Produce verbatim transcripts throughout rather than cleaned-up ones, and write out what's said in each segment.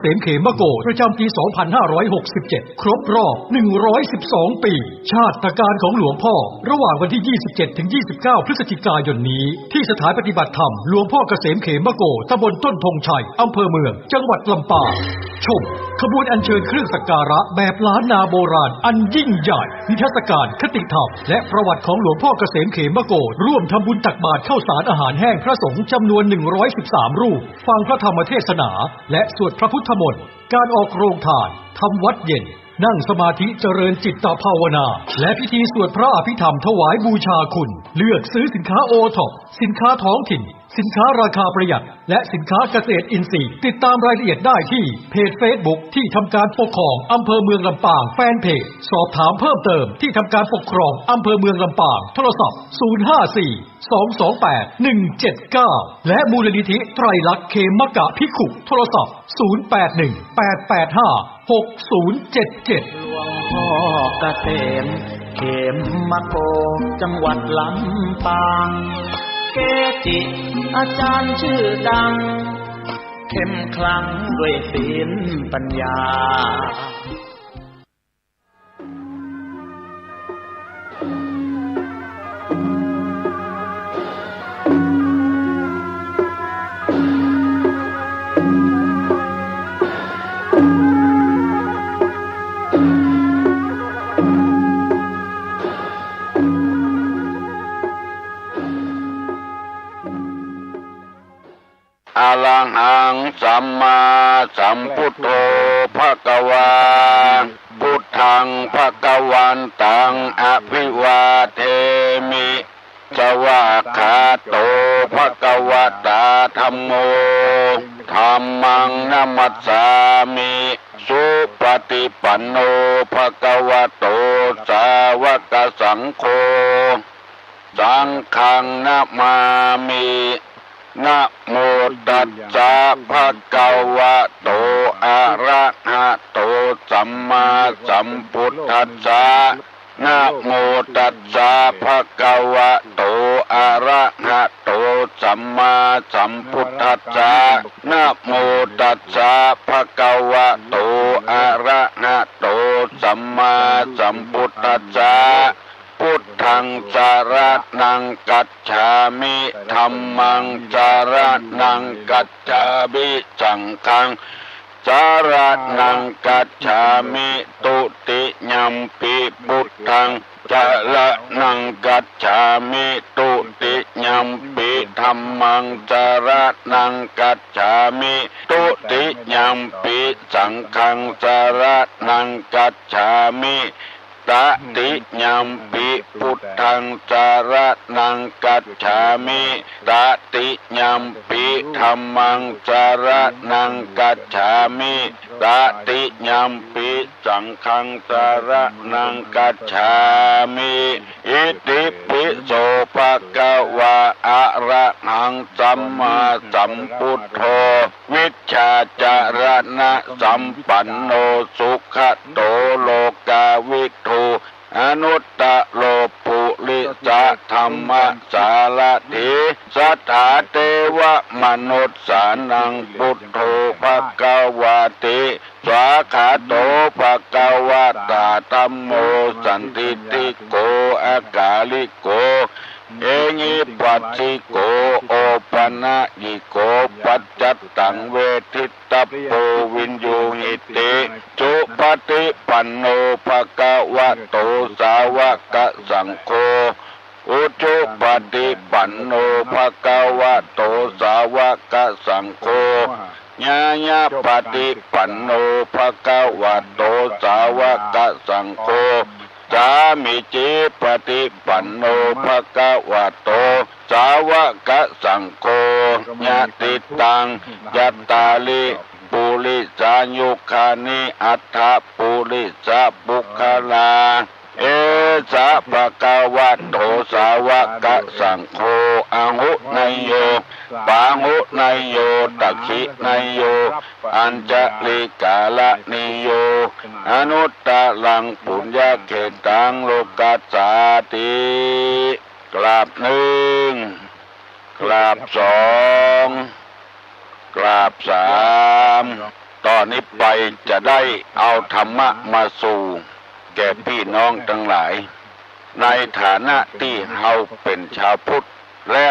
เสมเขมโกฏ ประจำปี สองพันห้าร้อยหกสิบเจ็ด ครบรอบ หนึ่งร้อยสิบสอง ปี ชาตการของหลวงพ่อ ระหว่างวันที่ ยี่สิบเจ็ด ถึง ยี่สิบเก้า พฤศจิกายนนี้ ที่สถานปฏิบัติธรรมหลวงพ่อเกษมเขมโกฏ ตำบลต้นธงชัย อำเภอเมือง จังหวัดลำปาง ชม ขบวนอัญเชิญเครื่องสักการะแบบล้านนาโบราณอันยิ่งใหญ่ นิทรรศการคติธรรม และประวัติของหลวงพ่อเกษมเขมโกฏ ร่วมทำบุญตักบาตรข้าวสารอาหารแห้งพระสงฆ์จำนวน หนึ่งร้อยสิบสาม รูป ฟังพระธรรมเทศนา และสวดพระพุทธมนต์ การออกโรงทาน ทำวัดเย็น นั่งสมาธิเจริญจิตตภาวนา และพิธีสวดพระอภิธรรมถวายบูชาคุณ เลือกซื้อสินค้าโอท็อป สินค้าท้องถิ่น สินค้าราคาประหยัด และสินค้าเกษตรอินทรีย์ ติดตามรายละเอียดได้ที่เพจเฟซบุ๊ก ที่ทำการปกครองอำเภอเมืองลำปาง แฟนเพจ สอบถามเพิ่มเติมที่ทำการปกครองอำเภอเมืองลำปาง โทรศัพท์ ศูนย์ห้าสี่ สองสองแปด หนึ่งเจ็ดเก้า และมูลนิธิไตรลักษณ์เขมกะภิกขุ โทรศัพท์ ศูนย์แปดหนึ่ง แปดแปดห้า หกศูนย์เจ็ดเจ็ด หลวงพ่อเกษม เขมโกฏ จังหวัดลำปาง เกจิอาจารย์ชื่อดัง เข้มขลังด้วยศีลปัญญา อะระหังสัมมาสัมพุทโธภะคะวา พุทธังภะคะวันตังอะภิวาเทมิ สวากขาโตภะคะวะตาธัมโม ธัมมังนะมัสสามิ สุปะฏิปันโนภะคะวะโตสาวะกะสังโฆ สังฆังนะมามิ นะโมตัสสะภะคะวะโตอะระหะโตสัมมาสัมพุทธัสสะ นะโมตัสสะภะคะวะโตอะระหะโตสัมมาสัมพุทธัสสะ นะโมตัสสะภะคะวะโตอะระหะโตสัมมาสัมพุทธัสสะ พุทธังสะระณังกัจฉามิ ธัมมังสะระณังกัจฉามิ สังฆังสะระณังกัจฉามิ ตุติยัมปิพุทธังสะระณังกัจฉามิ ตุติยัมปิธัมมังสะระณังกัจฉามิ ตุติยัมปิสังฆังสะระณังกัจฉามิ ตติยัมปิพุทธังสะระณังกัจฉามิ ตติยัมปิธัมมังสะระณังกัจฉามิ ตติยัมปิสังฆังสะระณังกัจฉามิ อิติปิโสภะคะวะอะระหังสัมมาสัมพุทโธ วิชชาจารณะสัมปันโน สุขะโตโลกาวิทู อนุตตะโรปุริสะธัมมะสารถี สัทธาเตวะมนุสสานัง พุทโธภะคะวาติ สวากขาโตภะคะวะตาธัมโม สันทิฏฐิโก อะกาลิโก เอหิปัสสิโก โอปะนะยิโก ปัจจัตตังเวทิตตัปโป วิญญูหิติ สุปะฏิปันโนภะคะวะโต สาวะกะสังโฆ อุจุปะฏิปันโนภะคะวะโต สาวะกะสังโฆ ญาญาปะฏิปันโนภะคะวะโต สาวะกะสังโฆ สามีจิปะฏิปันโนภะคะวะโต สาวะกะสังโฆ ยะติตัง จัตตาริ ปุริสายุคานิ อัตถะปุริสะปุคคลา เอสะภะคะวะโต สาวะกะสังโฆ อะหุเนยโย ปะหุเนยโย ตักขิเนยโย ปัญจลีกะละเนยโย อนุตตะรังปุญญะเขตัง โลกัสสาติ กราบหนึ่ง กราบสอง กราบสาม ต่อนี้ไปจะได้เอาธรรมะมาสู่แก่ปี้น้องตังหลาย ในฐานะตี้เฮาเป๋นจาวพุทธ และ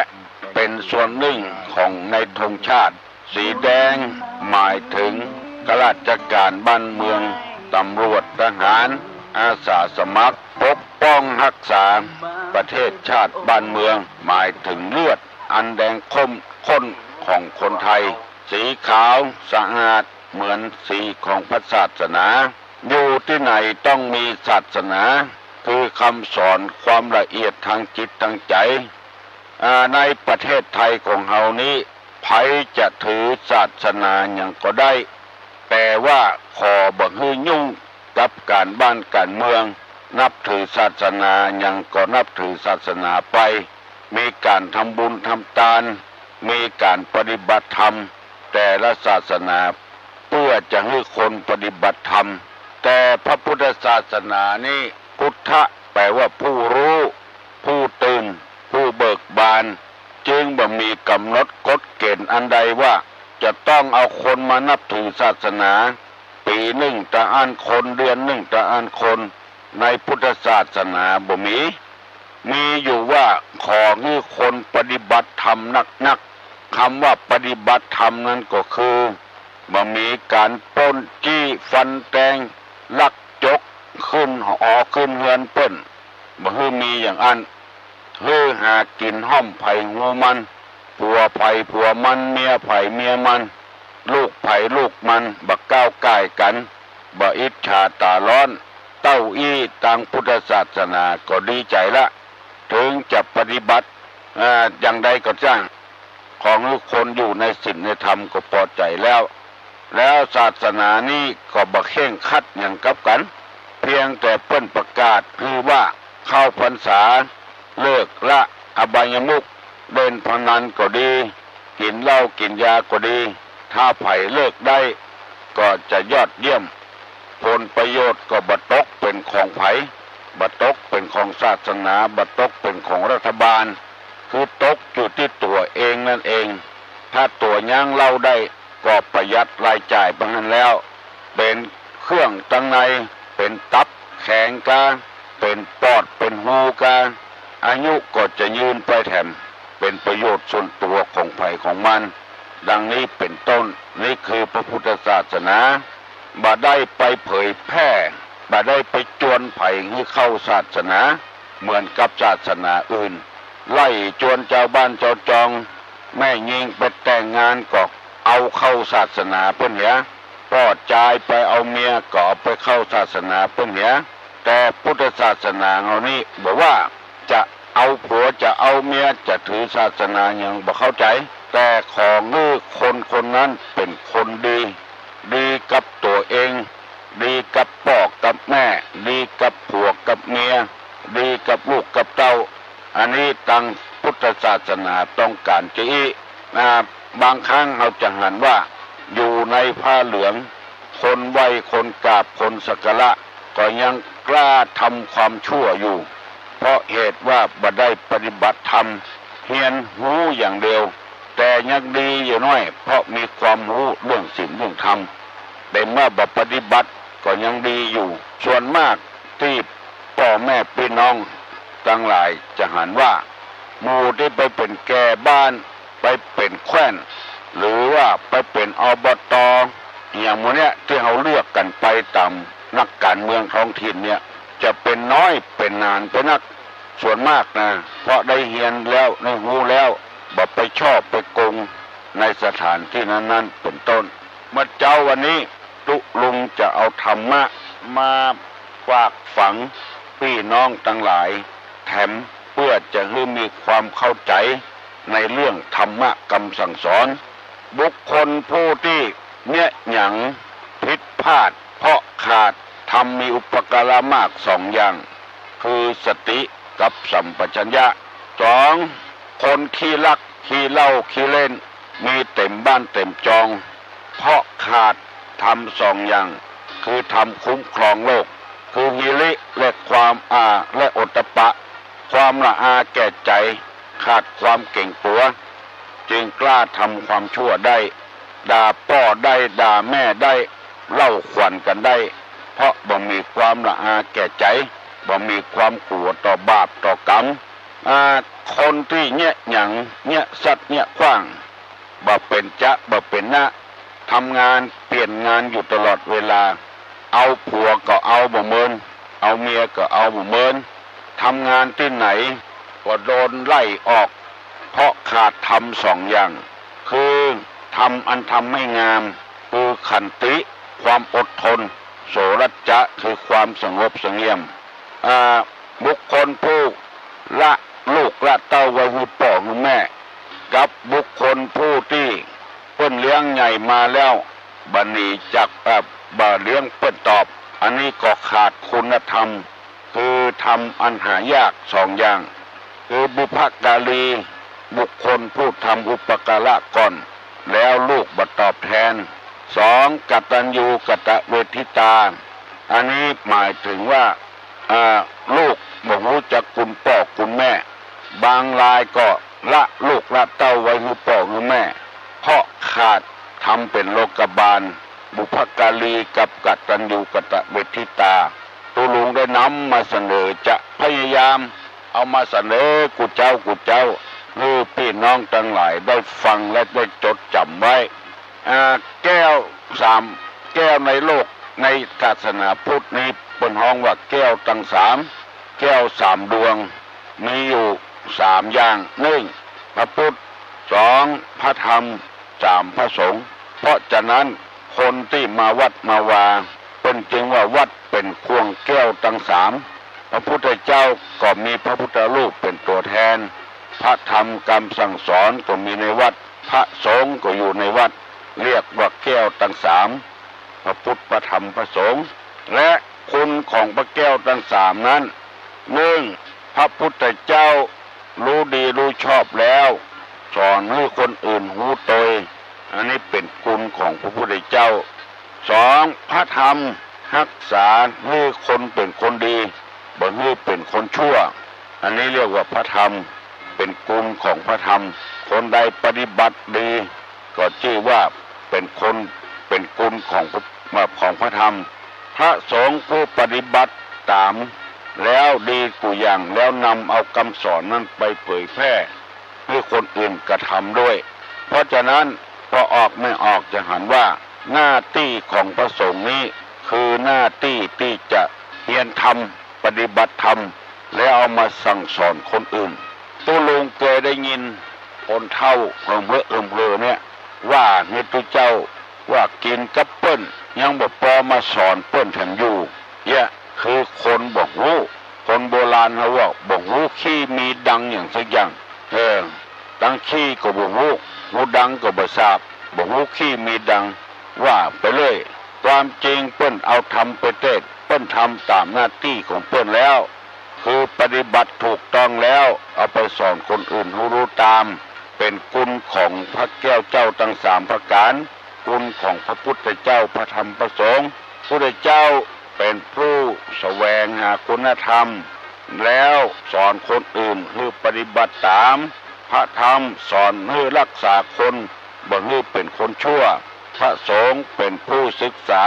เป๋นส่วนนึ่งของในธงชาติ สีแดงหมายเถิงข้าราชก๋านบ้านเมือง ตำรวจ ทหาร อาสาสมัคร ปกป้องฮักษาประเทศชาติบ้านเมือง หมายเถิงเลือดอันแดงข้นของคนไทย สีขาวสะอาดเหมือนสีของพระศาสนา อยู่ตี้ไหนต้องมีศาสนา คือคำสอนความละเอียดตางจิตตางใจ๋ อ่า ในประเทศไทยของเฮานี้ ใผจะถือศาสนาหยังก็ได้ แต่ว่าขอบ่หื้อยุ่งกับก๋านบ้านก๋านเมือง นับถือศาสนาหยังก็นับถือศาสนาไป มีก๋านทำบุญทำตาน มีก๋านปฏิบัติธรรม แต่ละศาสนาเปื้อจะหื้อคนปฏิบัติธรรม แต่พระพุทธศาสนานี้ พุทธะแปลว่าผู้ฮู้ ผู้ตื่น ผู้เบิกบาน จึงบ่มีก๋ำหนดกฎเก๋ณฑ์อันใดว่า จะต้องเอาคนมานับถือศาสนา ปี๋นึ่งตะอั้นคน เดือนนึ่งตะอั้นคน ในพุทธศาสนาบ่มี มีอยู่ว่าขอหื้อคนปฏิบัติธรรมนักๆ กำว่าปฏิบัติธรรมนั้นก็คือ บ่มีก๋านปล้นจี้ฟันแตง ลักจก ขึ้นหอขึ้นเฮือนเปิ้น บ่หื้อมีอย่างอั้น หื้อหากิ๋นฮ่อมใผฮูมัน ผัวใผผัวมัน เมียใผเมียมัน ลูกใผลูกมัน บ่ก้าวก่ายกั๋น บ่อิจฉาต๋าฮ้อน เต้าอี้ตางพุทธศาสนาก็ดีใจ๋ละ เถิงจะปฏิบัติ อ่า อย่างใดก็จ้าง ขอหื้อคนอยู่ในศีลในธรรมก็ปอใจ๋แล้ว แล้วศาสนานี้ก็บ่เคร่งครัดหยังกับกั๋น เพียงแต่เปิ้นประกาศหื้อว่าเข้าพรรษา เลิกละอบายมุข เล่นพนันก็ดี กิ๋นเหล้ากิ๋นยาก็ดี ถ้าใผเลิกได้ ก็จะยอดเยี่ยม ผลประโยชน์ก็บ่ตกเป๋นของใผ บ่ตกเป๋นของศาสนา บ่ตกเป๋นของรัฐบาล คือตกอยู่ตี้ตั๋วเองนั้นเอง ถ้าตั๋วยั้งเหล้าได้ ก็ประหยัดรายจ่ายไปหั้นแล้ว เป๋นเครื่องตังใน เป๋นตับแข็งกา เป๋นปอด เป๋นฮูกา อายุก็จะยืนไปแถม เป๋นประโยชน์ส่วนตั๋วของใผของมัน ดังนี้เป๋นต้น นี้คือพระพุทธศาสนา บ่ได้ไปเผยแพร่ บ่ได้ไปจวนใผหื้อเข้าศาสนา เหมือนกับศาสนาอื่น ไล่จวนจาวบ้านจาวจอง แม่ญิงไปแต่งงานก็เอาเข้าศาสนาเปิ้นเหีย ป้อจายไปเอาเมียก็เอาไปเข้าศาสนาเปิ้นเหีย แต่พุทธศาสนาเฮานี้บ่ว่าจะเอาผัวจะเอาเมียจะถือศาสนาหยังบ่เข้าใจ๋ แต่ขอหื้อคนคนนั้นเป๋นคนดี ดีกับตั๋วเอง ดีกับป้อกับแม่ ดีกับผัวกับเมีย ดีกับลูกกับเต้า อันนี้ตางพุทธศาสนาต้องก๋านจะอี้ อ่า บางครั้งเฮาจะหันว่า อยู่ในผ้าเหลือง คนไหว้คนกราบคนสักการะ ก็ยังกล้าทำความชั่วอยู่ เพราะเหตุว่าบ่ได้ปฏิบัติธรรม เฮียนฮู้อย่างเดียว แต่ยังดีอยู่น้อย เพราะมีความฮู้เรื่องศีลเรื่องธรรม แต่เมื่อบ่ปฏิบัติก็ยังดีอยู่ ส่วนมากตี้ป้อแม่ปี้น้องตังหลายจะหันว่า หมู่ตี้ไปเป๋นแก่บ้าน ไปเป๋นแคว้น หรือว่าไปเป๋น อบต อย่างหมู่เนี้ยตี้เฮาเลือกกั๋นไปต๋ามนักก๋านเมืองท้องถิ่นเนี่ย จะเป๋นน้อยเป๋นหนานไปนัก ส่วนมากนะ เพราะได้เฮียนแล้ว ได้ฮู้แล้ว บ่ไปชอบไปโกงในสถานตี้นั้นๆ เป๋นต้น เมื่อเจ๊าวันนี้ตุ๊ลุงจะเอาธรรมะมาฝากฝังปี้น้องตังหลาย แถมเปื้อจะหื้อมีความเข้าใจ๋ในเรื่องธรรมะกำสั่งสอน บุคคลผู้ตี้เยียะหยังผิดพลาด เพราะขาดธรรมมีอุปการะมากสองอย่าง คือสติกับสัมปชัญญะ สอง คนขี้ลัก ขี้เหล้า ขี้เล่น มีเต๋มบ้านเต๋มจอง เพราะขาดธรรมสองอย่าง คือธรรมคุ้มครองโลก คือหิริและความอา และโอตตัปปะ ความละอาแก่ใจ๋ ขาดความเก๋งกั๋ว จึงกล้าทำความชั่วได้ ด่าป้อได้ ด่าแม่ได้ เล่าขวัญกั๋นได้ เพราะบ่มีความละอาแก่ใจ๋ บ่มีความกั๋วต่อบาปต่อกรรม อ่า คนตี้เยียะหยัง เยียะสัตว์เยียะขว้าง บ่เป๋นจ๊ะบ่เป๋นนะ ทำงานเปลี่ยนงานอยู่ตลอดเวลา เอาผัวก็เอาบ่เมิน เอาเมียก็เอาบ่เมิน ทำงานตี้ไหนก็โดนไล่ออก เพราะขาดธรรมสองอย่าง คือธรรมอันทำให้งาม คือขันติ ความอดทน โสรัจจะ คือความสงบเสงี่ยม อ่า บุคคลผู้ละลูกละเต้าไว้หื้อป้อหื้อแม่ กับบุคคลผู้ตี้เปิ้นเลี้ยงใหญ่มาแล้ว บ่หนีจาก เอ่อ บ่เลี้ยงเปิ้นตอบ อันนี้ก็ขาดคุณธรรม คือธรรมอันหายากสองอย่าง คือบุพการี บุคคลผู้ทำอุปการะก่อน แล้วลูกบ่ตอบแทน สอง กตัญญูกตเวทิตา อันนี้หมายถึงว่า อ่า ลูกบ่ฮู้จักคุณป้อคุณแม่ บางรายก็ละลูกละเต้าไว้หื้อป้อหื้อแม่ เพราะขาดธรรมเป๋นโลกบาล บุพการีกับกตัญญูกตเวทิตา ตุ๊ลุงได้นำมาเสนอ จะพยายามเอามาเสนอกู้เจ๊ากู้เจ๊า หื้อปี้น้องตังหลายได้ฟังและได้จดจ๋ำไว้ อ่า แก้วสาม แก้วในโลก ในศาสนาพุทธนี้เปิ้นฮ้องว่าแก้วตังสาม แก้วสามดวง มีอยู่สามอย่าง นึ่ง พระพุทธ สอง พระธรรม สาม พระสงฆ์ เพราะฉะนั้นคนตี้มาวัดมาวา เปิ้นจึงว่าวัดเป๋นข่วงแก้วตังสาม พระพุทธเจ้าก็มีพระพุทธรูปเป๋นตั๋วแทน พระธรรมกำสั่งสอนก็มีในวัด พระสงฆ์ก็อยู่ในวัด เรียกว่าแก้วตังสาม พระพุทธ พระธรรม พระสงฆ์ และคุณของพระแก้วตังสามนั้น นึ่ง พระพุทธเจ้าฮู้ดีฮู้ชอบแล้ว สอนหื้อคนอื่นฮู้ตวย อันนี้เป๋นคุณของพระพุทธเจ้า สอง พระธรรม ฮักษาหื้อคนเป๋นคนดี บ่หื้อเป๋นคนชั่ว อันนี้เรียกว่าพระธรรม เป๋นคุณของพระธรรม คนใดปฏิบัติดี ก็จื้อว่าเป๋นคน เป๋นคุณของพระ ของพระธรรม พระสงฆ์ผู้ปฏิบัติต๋ามแล้วดีกู้อย่าง แล้วนำเอากำสอนนั้นไปเผยแพร่หื้อคนอื่นกระทำด้วย เพราะฉะนั้นป้อออกแม่ออกจะหันว่า หน้าตี้ของพระสงฆ์นี้ คือหน้าตี้ตี้จะเฮียนธรรม ปฏิบัติธรรม แล้วเอามาสั่งสอนคนอื่น ตุ๊ลุงเกยได้ยินคนเฒ่าเอิมเฮอเอิมเฮอเนี่ย ว่าหื้อตุ๊เจ้า ว่ากิ๋นกับเปิ้นยังบ่ปอมาสอนเปิ้นแถมอยู่ เนี่ยคือคนบ่ฮู้ คนโบราณเขาว่าบ่ฮู้ขี้มีดังอย่างสักอย่าง เออ ตังขี้ก็บ่ฮู้ ฮู้ดังก็บ่ทราบ บ่ฮู้ขี้มีดัง ว่าไปเรื่อย ความจริงเปิ้นเอาธรรมไปเตศน์ เปิ้นทำต๋ามหน้าตี้ของเปิ้นแล้ว คือปฏิบัติถูกต้องแล้ว เอาไปสอนคนอื่นหื้อฮู้ต๋าม เป๋นคุณของพระแก้วเจ้าตังสามประก๋าน คุณของพระพุทธเจ้า พระธรรม พระสงฆ์ พุทธเจ้าเป๋นผู้แสวงหาคุณธรรม แล้วสอนคนอื่นหื้อปฏิบัติต๋าม พระธรรมสอนหื้อฮักษาคน บ่หื้อเป๋นคนชั่ว พระสงฆ์เป๋นผู้ศึกษา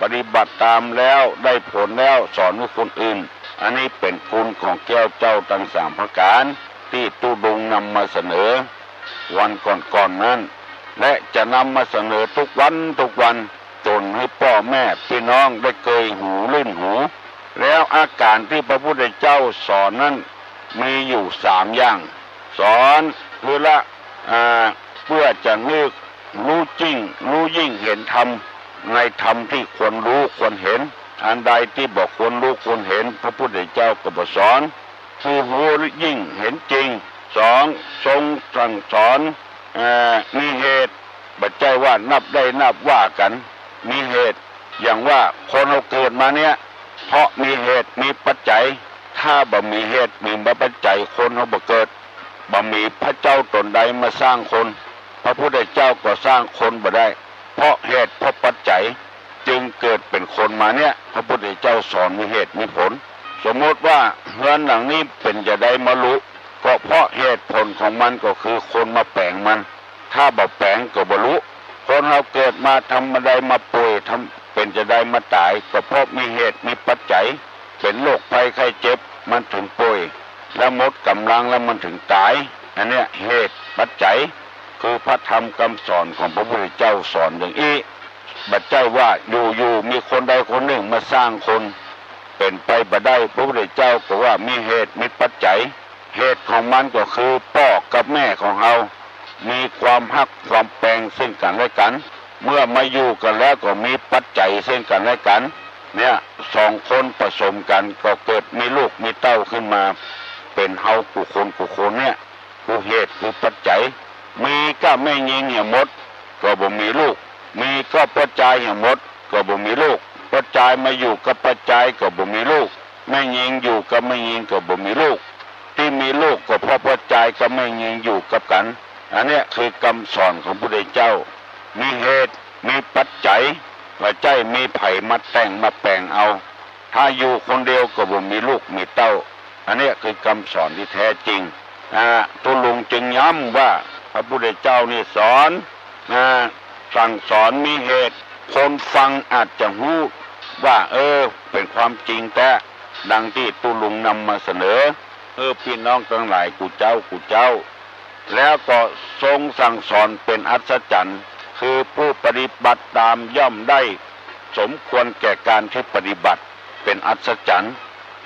ปฏิบัติต๋ามแล้วได้ผลแล้วสอนหื้อคนอื่น อันนี้เป๋นคุณของแก้วเจ้าตังสามประก๋าน ตี้ตุ๊ลุงนำมาเสนอวันก่อนๆ นั้น และจะนำมาเสนอทุกวันทุกวัน จ๋นหื้อป้อแม่ปี้น้องได้เกยหูลื่นหู แล้วอาก๋านตี้พระพุทธเจ้าสอนนั้นมีอยู่สามอย่าง สอนหื้อละ อ่า เปื้อจะหื้อฮู้จริง ฮู้ยิ่งเห็นธรรม ในธรรมตี้ควรฮู้ควรเห็น อันใดตี้บ่ควรฮู้ควรเห็น พระพุทธเจ้าก็บ่สอน คือฮู้ยิ่งเห็นจริง สอง ทรงสั่งสอน เอ่อ มีเหตุ บ่ใจ้ว่านับได้นับว่ากั๋น มีเหตุ อย่างว่าคนเฮาเกิดมาเนี่ย เพราะมีเหตุมีปัจจัย ถ้าบ่มีเหตุมีปัจจัยคนเฮาบ่เกิด บ่มีพระเจ้าต๋นใดมาสร้างคน พระพุทธเจ้าก็สร้างคนบ่ได้ เพราะเหตุเพราะปัจจัย จึงเกิดเป๋นคนมาเนี่ย พระพุทธเจ้าสอนมีเหตุมีผล สมมติว่าเฮือนหลังนี้เป๋นจาใดมาลุ ก็เพราะเหตุผลของมันก็คือคนมาแป๋งมัน ถ้าบ่แป๋งก็บ่ลุ คนเฮาเกิดมาทำจะใดมาป่วย ทำ เป๋นจะใดมาต๋าย ก็เพราะมีเหตุมีปัจจัย เป๋นโรคภัยไข้เจ็บ มันเถิงป่วย แล้วหมดก๋ำลังแล้วมันเถิงต๋าย อันเนี้ยเหตุปัจจัย คือพระธรรมกำสอนของพระพุทธเจ้าสอนอย่างอี้ บ่ใจ้ว่าอยู่ๆ มีคนใดคนนึ่งมาสร้างคน เป๋นไปบ่ได้ พระพุทธเจ้าก็ว่ามีเหตุมีปัจจัย เหตุของมันก็คือป้อกับแม่ของเฮา มีความฮักความแปงซึ่งกั๋นและกั๋น เมื่อมาอยู่กั๋นแล้วก็มีปัจจัยซึ่งกั๋นและกั๋น เนี่ย สองคนผสมกั๋นก็เกิดมีลูกมีเต้าขึ้นมา เป๋นเฮากู้คนกู้คนเนี่ย คือเหตุคือปัจจัย มีกับแม่ญิงเหียหมด ก็บ่มีลูก มีกับป้อจายเหียหมด ก็บ่มีลูก ป้อจายมาอยู่กับป้อจายก็บ่มีลูก แม่ญิงอยู่กับแม่ญิงก็บ่มีลูก ตี้มีลูกก็เพราะป้อจายกับแม่ญิงอยู่กับกั๋น อันเนี้ยคือกำสอนของพระพุทธเจ้า มีเหตุมีปัจจัย บ่ใจ้มีใผมาแต่งมาแป๋งเอา ถ้าอยู่คนเดียวก็บ่มีลูกมีเต้า อันเนี้ยคือกำสอนตี้แท้จริง อ่า ตุ๊ลุงจึงย้ำว่าพระพุทธเจ้านี่สอน อ่า สั่งสอนมีเหตุ คนฟังอาจจะฮู้ว่า เออ เป๋นความจริงแต๊ ดังตี้ตุ๊ลุงนำมาเสนอ เออ ปี้น้องตังหลายกู้เจ้ากู้เจ้า แล้วก็ทรงสั่งสอนเป๋นอัศจรรย์ คือผู้ปฏิบัติต๋ามย่อมได้สมควรแก่การที่ปฏิบัติ เป๋นอัศจรรย์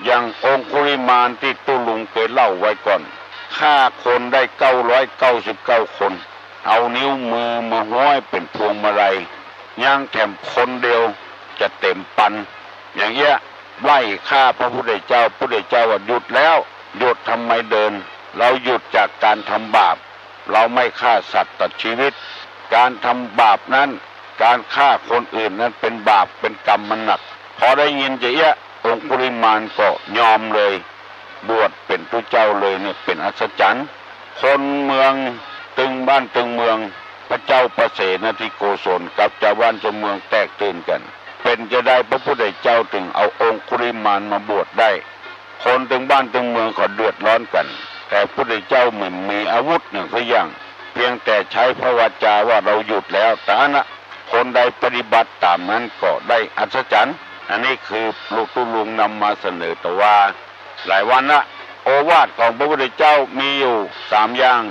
อย่างองคุลิมานตี้ตุ๊ลุงเกยเล่าไว้ก่อน ฆ่าคนได้เก้าร้อยเก้าสิบเก้าคน เอานิ้วมือมาห้อยเป๋นพวงมาลัย ยังแถมคนเดียวจะเต๋มปัน อย่างเงี้ย ไล่ฆ่าพระพุทธเจ้า พุทธเจ้าว่าหยุดแล้ว หยุด ทำไมเดิน เราหยุดจากการทำบาป เราไม่ฆ่าสัตว์ตัดชีวิต การทำบาปนั้น การฆ่าคนอื่นนั้นเป๋นบาป เป๋นกรรมมันหนัก พอได้ยินจะเอี้ย องคุลิมานก็ยอมเลย บวชเป๋นตุ๊เจ้าเลยเนี่ย เป๋นอัศจรรย์ คนเมืองตึงบ้านตึงเมือง พระเจ้าปเสนทิโกศลกับจาวบ้านจาวเมืองแตกตื่นกั๋น เป๋นจะใดพระพุทธเจ้าเถิงเอาองคุลิมานมาบวชได้ คนตึงบ้านตึงเมืองเขาเดือดร้อนกั๋น แต่พุทธเจ้าไม่มีอาวุธหนึ่งสักอย่าง เพียงแต่ใจ๊พระวาจาว่าเราหยุดแล้ว ต๋านะ คนใดปฏิบัติต๋ามนั้นก็ได้อัศจรรย์ อันนี้คือตุ๊ลุงนำมาเสนอ แต่ว่าหลายวันละ โอวาทของพระพุทธเจ้ามีอยู่สามอย่าง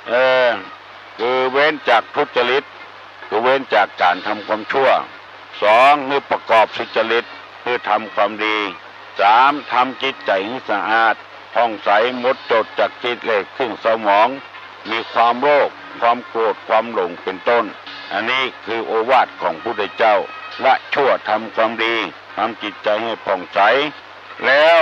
เออ คือเว้นจากทุจริต คือเว้นจากการทำความชั่ว สอง คือประกอบสุจริต คือทำความดี สาม ทำจิตใจ๋หื้อสะอาด ผ่องใส หมดจดจากกิเลสเครื่องเศร้าหมอง มีความโลภ ความโกรธ ความหลง เป๋นต้น อันนี้คือโอวาทของพุทธเจ้า ละชั่วทำความดี ทำจิตใจ๋หื้อผ่องใส แล้ว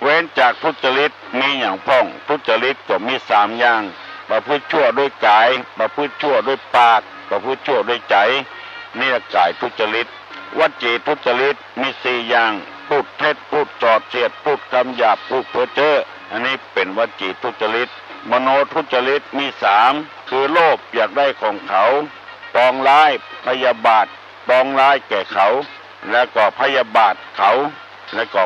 เว้นจากทุจริตมีหยังพ่อง ทุจริตก็มีสามอย่าง ประพฤติชั่วด้วยก๋าย ประพฤติชั่วด้วยปาก ประพฤติชั่วด้วยใจ๋ นี่ละก๋ายทุจริต วจีทุจริตมีสี่อย่าง พูดเท็จ พูดส่อเสียด พูดกำหยาบ พูดเพ้อเจ้อ อันนี้เป๋นวจีทุจริต มโนทุจริตมีสาม คือโลภอยากได้ของเขา ปองร้าย พยาบาท ปองร้ายแก่เขา แล้วก็พยาบาทเขา แล้วก็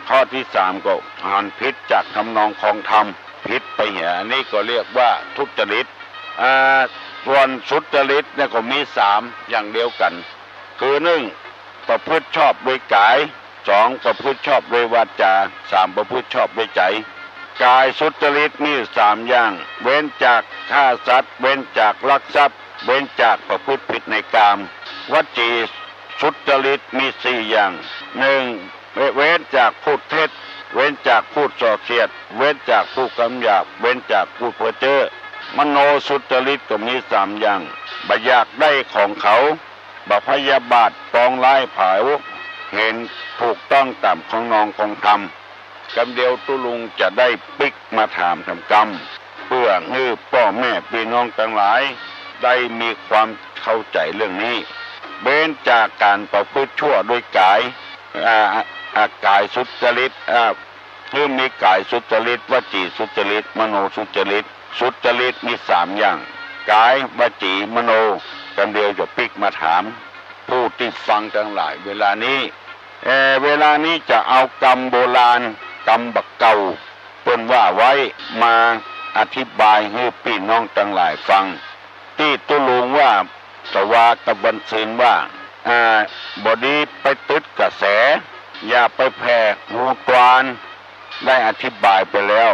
ข้อที่สามก็หันผิดจากทำนองครองธรรม ผิดไปเหีย อันนี้ก็เรียกว่าทุจริต อ่า ส่วนสุจริตเนี่ยก็มีสามอย่างเดียวกั๋น คือหนึ่ง ประพฤติชอบด้วยก๋าย สอง ประพฤติชอบด้วยวาจา สาม ประพฤติชอบด้วยใจ๋ ก๋ายสุจริตมีสามอย่าง เว้นจากฆ่าสัตว์ เว้นจากลักทรัพย์ เว้นจากประพฤติผิดในกาม วจีสุจริตมีสี่อย่าง หนึ่ง เว้นจากพูดเท็จ เว้นจากพูดส่อเสียด เว้นจากพูดกำหยาบ เว้นจากพูดเพ้อเจ้อ มโนสุจริตก็มีสามอย่าง บ่อยากได้ของเขา บ่พยาบาท ปองร้ายเผา เห็นถูกต้องต๋ามทำนองครองธรรม กำเดียวตุ๊ลุงจะได้ปิ๊กมาถามถามกำ เปื้อหื้อป้อแม่ปี้น้องตังหลายได้มีความเข้าใจ๋เรื่องนี้ เว้นจากก๋านประพฤติชั่วด้วยก๋าย อ่า อ่า ก๋ายสุจริต อ่า หื้อมีก๋ายสุจริต วจีสุจริต มโนสุจริต สุจริตมีสามอย่าง ก๋าย วจี มโน กำเดียวจะปิ๊กมาถาม ผู้ตี้ฟังตังหลายเวลานี้ เอ่อ เวลานี้จะเอากำโบราณ กำบ่าเก่า เปิ้นว่าไว้มาอธิบายหื้อปี้น้องตังหลายฟัง ตี้ตุ๊ลุงว่า ตะวากับวันซืนว่า อ่า บ่ดีไปตึดกระแส อย่าไปแผ่ฮูตวาน ได้อธิบายไปแล้ว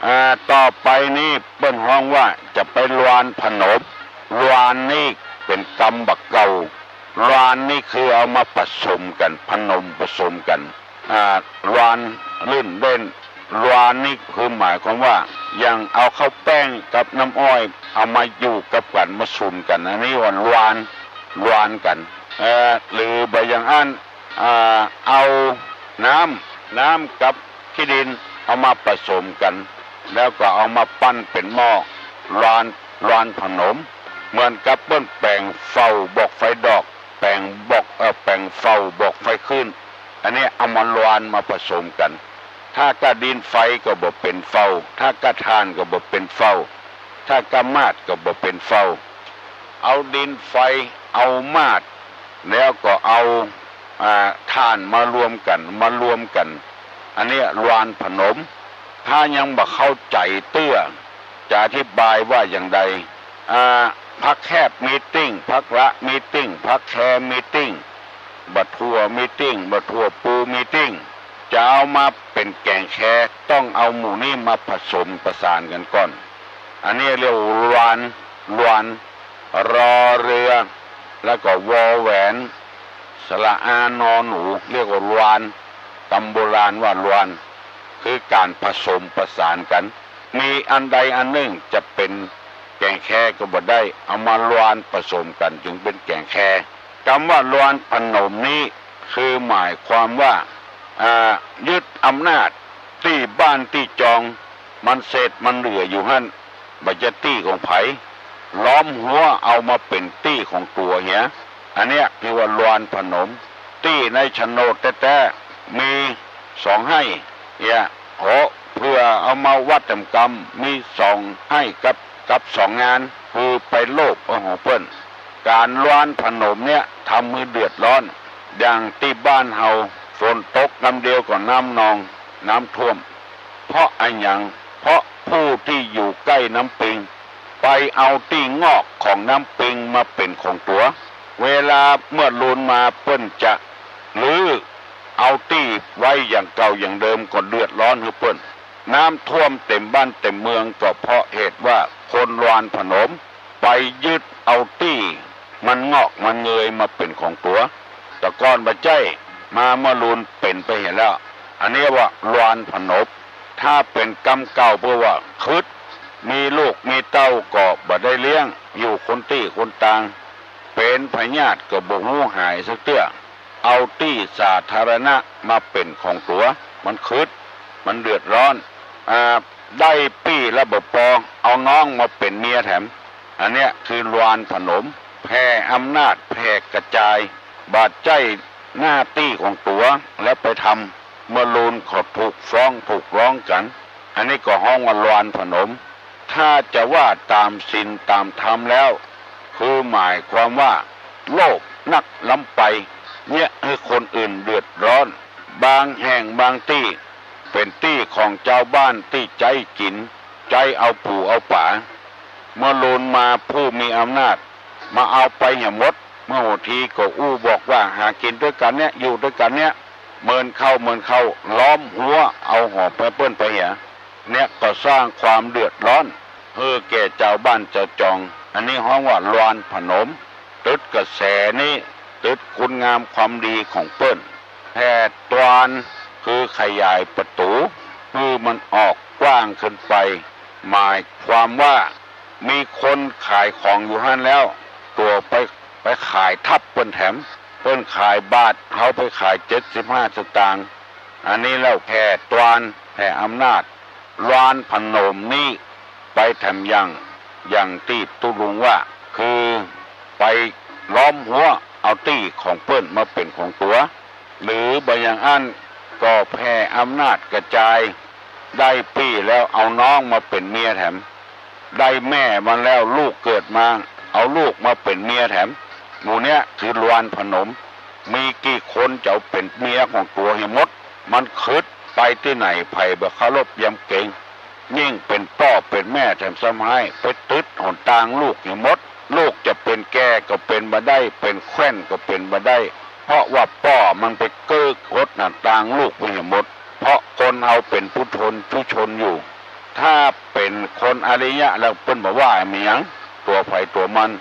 อ่า ต่อไปนี้เปิ้นฮ้องว่าจะไปลวานผนม ลวานนี่เป๋นกำบ่าเก่า ลวานนี่คือเอามาผสมกั๋น ผนมผสมกั๋น อ่า ลวานลื่นเล่น ลวานนี่คือหมายความว่า อย่างเอาข้าวแป้งกับน้ำอ้อย เอามาอยู่กับกั๋น มาสุนกั๋น อันนี้ว่าลวาน ลวานกั๋น เอ่อ หรือบ่อย่างอั้น อ่า เอาน้ำ น้ำกับขี้ดิน เอามาผสมกั๋น แล้วก็เอามาปั้นเป๋นหม้อ ลวาน ลวานผนม เหมือนกับเปิ้นแป๋งเฝ้าบอกไฟดอก แป๋งบอก เอ่อ แป๋งเฝ้าบอกไฟขึ้น อันนี้เอามาลวานมาผสมกั๋น ถ้าก้าดินไฟก็บ่เป๋นเฝ้า ถ้าก้าถ่านก็บ่เป๋นเฝ้า ถ้าก้ามาดก็บ่เป๋นเฝ้า เอาดินไฟ เอามาด แล้วก็เอา อ่า ถ่านมารวมกั๋น มารวมกั๋น อันนี้ลวานผนม ถ้ายังบ่เข้าใจ๋เตื้อ จะอธิบายว่าอย่างใด อ่า ผักแคบมีตติ้ง ผักละมีตติ้ง ผักแคมีตติ้ง บ่าถั่วมีตติ้ง บ่าถั่วปูมีตติ้ง จะเอามาเป๋นแก๋งแค ต้องเอาหมู่นี้มาผสมประสานกั๋นก่อน อันนี้เรียกว่าลวาน ลวาน รอเรือ แล้วก็วอแหวน สระอา นอหนู เรียกว่าลวาน กำโบราณว่าลวาน คือก๋านผสมประสานกั๋น มีอันใดอันนึ่งจะเป๋นแก๋งแคก็บ่ได้ เอามาลวานผสมกั๋นจึงเป๋นแก๋งแค กำว่าลวานผนมนี้ คือหมายความว่า อ่า ยึดอำนาจตี้บ้านตี้จอง มันเศษมันเหลืออยู่หั้น บ่ใจ้ตี้ของใผ ล้อมฮั้วเอามาเป๋นตี้ของตั๋วเหีย อันเนี้ยคือว่าลวานผนม ตี้ในโฉนดแต๊ๆ มีสองไฮ่ เหีย โห เปื้อเอามาวัดแถมกำ มีสองไฮ่กับ กับสองงาน คือไปโลภเอาของเปิ้น ก๋านลวานผนมเนี่ยทำหื้อเดือดร้อน อย่างตี้บ้านเฮา ฝนตกกำเดียวก็น้ำนอง น้ำท่วม เพราะอะหยัง เพราะผู้ตี้อยู่ใก้น้ำปิง ไปเอาตี้งอกของน้ำปิงมาเป๋นของตั๋ว เวลาเมื่อลูนมาเปิ้นจะรื้อเอาตี้ไว้อย่างเก่าอย่างเดิมก็เดือดร้อนหื้อเปิ้น น้ำท่วมเต็มบ้านเต็มเมืองก็เพราะเหตุว่าคนลวานผนมไปยึดเอาตี้มันงอกมันเงยมาเป๋นของตั๋ว แต่ก่อนบ่ใจ้ มาเมื่อลูนเป๋นไปเหียแล้ว อันนี้ว่าลวานผนม ถ้าเป๋นกำเก่าเปื้อว่าขึด มีลูกมีเต้าก็บ่ได้เลี้ยง อยู่คนตี้คนตาง เป๋นพยาธิก็บ่ฮู้หายสักเตื้อ เอาตี้สาธารณะมาเป๋นของตั๋ว มันขึด มันเดือดร้อน อ่า ได้ปี้แล้วบ่ปอ เอาน้องมาเป๋นเมียแถม อันเนี้ยคือลวานผนม แผ่อำนาจ แผ่กระจาย บ่ใจ้หน้าตี้ของตั๋ว แล้วไปทำ เมื่อลูนเขาถูกฟ้องถูกร้องกั๋น อันนี้ก็ฮ้องว่าลวานผนม ถ้าจะว่าต๋ามศีลต๋ามธรรมแล้ว คือหมายความว่า โลภนักล้ำไป เยียะหื้อคนอื่นเดือดร้อน บางแห่งบางตี้ เป๋นตี้ของจาวบ้านตี้ใจ๊กิ๋น ใจ๊เอาปู๋เอาป๋า เมื่อลูนมาผู้มีอำนาจ มาเอาไปเหียหมด เมื่อหัวทีก็อู้บอกว่าหากิ๋นตวยกั๋นเนี่ย อยู่ตวยกั๋นเนี่ย เมินเข้าเมินเข้า ล้อมฮั้วเอาหอไปเปิ้นไปเหีย เนี่ยก็สร้างความเดือดร้อน หื้อแก่จาวบ้านจาวจอง อันนี้ฮ้องว่าลวานผนม ตึดกระแสนี้ ตึดคุณงามความดีของเปิ้น แผ่ตวาน คือขยายประตู๋ หื้อมันออกกว้างขึ้นไป หมายความว่า มีคนขายของอยู่หั้นแล้ว ตั๋วไป ไปขายทับเปิ้นแถม เปิ้นขายบาท เฮาไปขายเจ็ดสิบห้าสตางค์ อันนี้แล้วแผ่ตวาน แผ่อำนาจ ลวานผนมนี้ ไปแถมอย่าง อย่างตี้ตุ๊ลุงว่า คือไปล้อมฮั้วเอาตี้ของเปิ้นมาเป๋นของตั๋ว หรือบ่อย่างอั้นก็แผ่อำนาจกระจาย ได้ปี้แล้วเอาน้องมาเป๋นเมียแถม ได้แม่มันแล้วลูกเกิดมา เอาลูกมาเป๋นเมียแถม หมู่เนี้ยคือลวานผนม มีกี่คนจะเอาเป๋นเมียของตั๋วเหียหมด มันขึด ไปตี้ไหนใผบ่เคารพยำเกรง ยิ่งเป๋นป้อเป๋นแม่แถมซ้ำฮ้าย ไปตึดหนตางลูกเหียหมด ลูกจะเป๋นแกก็เป๋นบ่ได้ เป๋นแคว่นก็เป๋นบ่ได้ เพราะว่าป้อมันไปเกิกหดหน้าต่างลูกไปเหียหมด เพราะคนเฮาเป๋นปุถุชนปุถุชนอยู่ ถ้าเป๋นคนอริยะแล้วเปิ้นบ่ว่าอะหยัง ตั๋วใผตั๋วมัน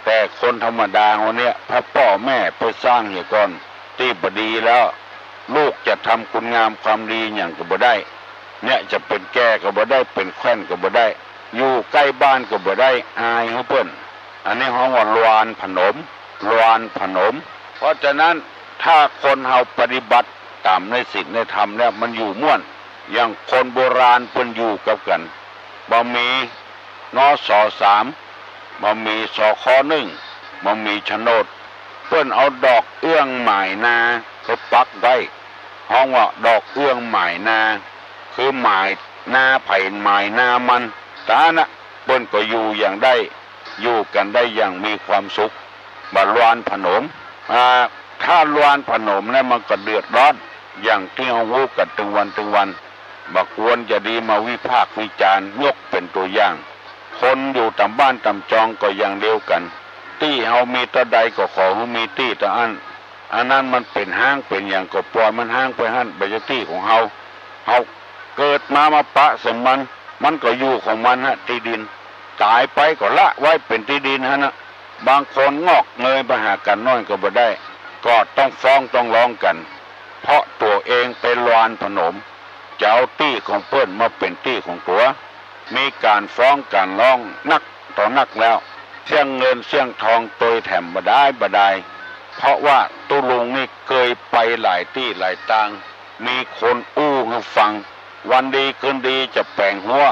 แต่คนธรรมดาเฮาเนี่ย ถ้าป้อแม่ไปสร้างเหียก่อนตี้บ่ดีแล้ว ลูกจะทำคุณงามความดีหยังก็บ่ได้ เนี่ยจะเป๋นแกก็บ่ได้ เป๋นแคว่นก็บ่ได้ อยู่ใก้บ้านก็บ่ได้ อายหื้อเปิ้น อันนี้ฮ้องว่าลวานผนม ลวานผนม เพราะฉะนั้นถ้าคนเฮาปฏิบัติต๋ามในศีลในธรรมแล้วมันอยู่ม่วน อย่างคนโบราณเปิ้นอยู่กับกั๋น บ่มี นส.สาม บ่มี สค.หนึ่ง บ่มีโฉนด เปิ้นเอาดอกเอื้องหมายนา ไปปักไว้ ฮ้องว่าดอกเอื้องหมายนา คือหมายนาใผหมายนามัน ต๋ามนั้นน่ะ เปิ้นก็อยู่อย่างได้ อยู่กั๋นได้อย่างมีความสุข บ่ลวานผนม อ่า ถ้าลวานผนมแล้วมันก็เดือดร้อน อย่างตี้เฮาฮู้กั๋นตึงวันตึงวัน บ่ควรจะดีมาวิพากษ์วิจารณ์ ยกเป๋นตั๋วอย่าง คนอยู่ต๋ามบ้านต๋ามจองก็อย่างเดียวกั๋น ตี้เฮามีเต้าใดก็ขอหื้อมีตี้เต้าอั้น อันนั้นมันเป๋นฮ้างเป๋นหยังก็ป่อยมันฮ้างไปหั้น บ่ใจ้ตี้ของเฮา เฮาเกิดมามาปะใส่มัน มันก็อยู่ของมันฮะ ตี้ดิน ต๋ายไปก็ละไว้เป๋นตี้ดินหั้นนะ บางคนงอกเงยไปหากั๋นหน้อยก็บ่ได้ ก็ต้องฟ้องต้องร้องกั๋น เพราะตั๋วเองไปลวานผนม จะเอาตี้ของเปิ้นมาเป๋นตี้ของตั๋ว มีก๋านฟ้องก๋านร้องนักต่อนักแล้ว เสี้ยงเงินเสี้ยงทองตวยแถมบ่ดายบ่ดาย เพราะว่าตุ๊ลุงนี่เกยไปหลายตี้หลายตาง มีคนอู้หื้อฟัง วันดีคืนดีจะแป๋งฮั้ว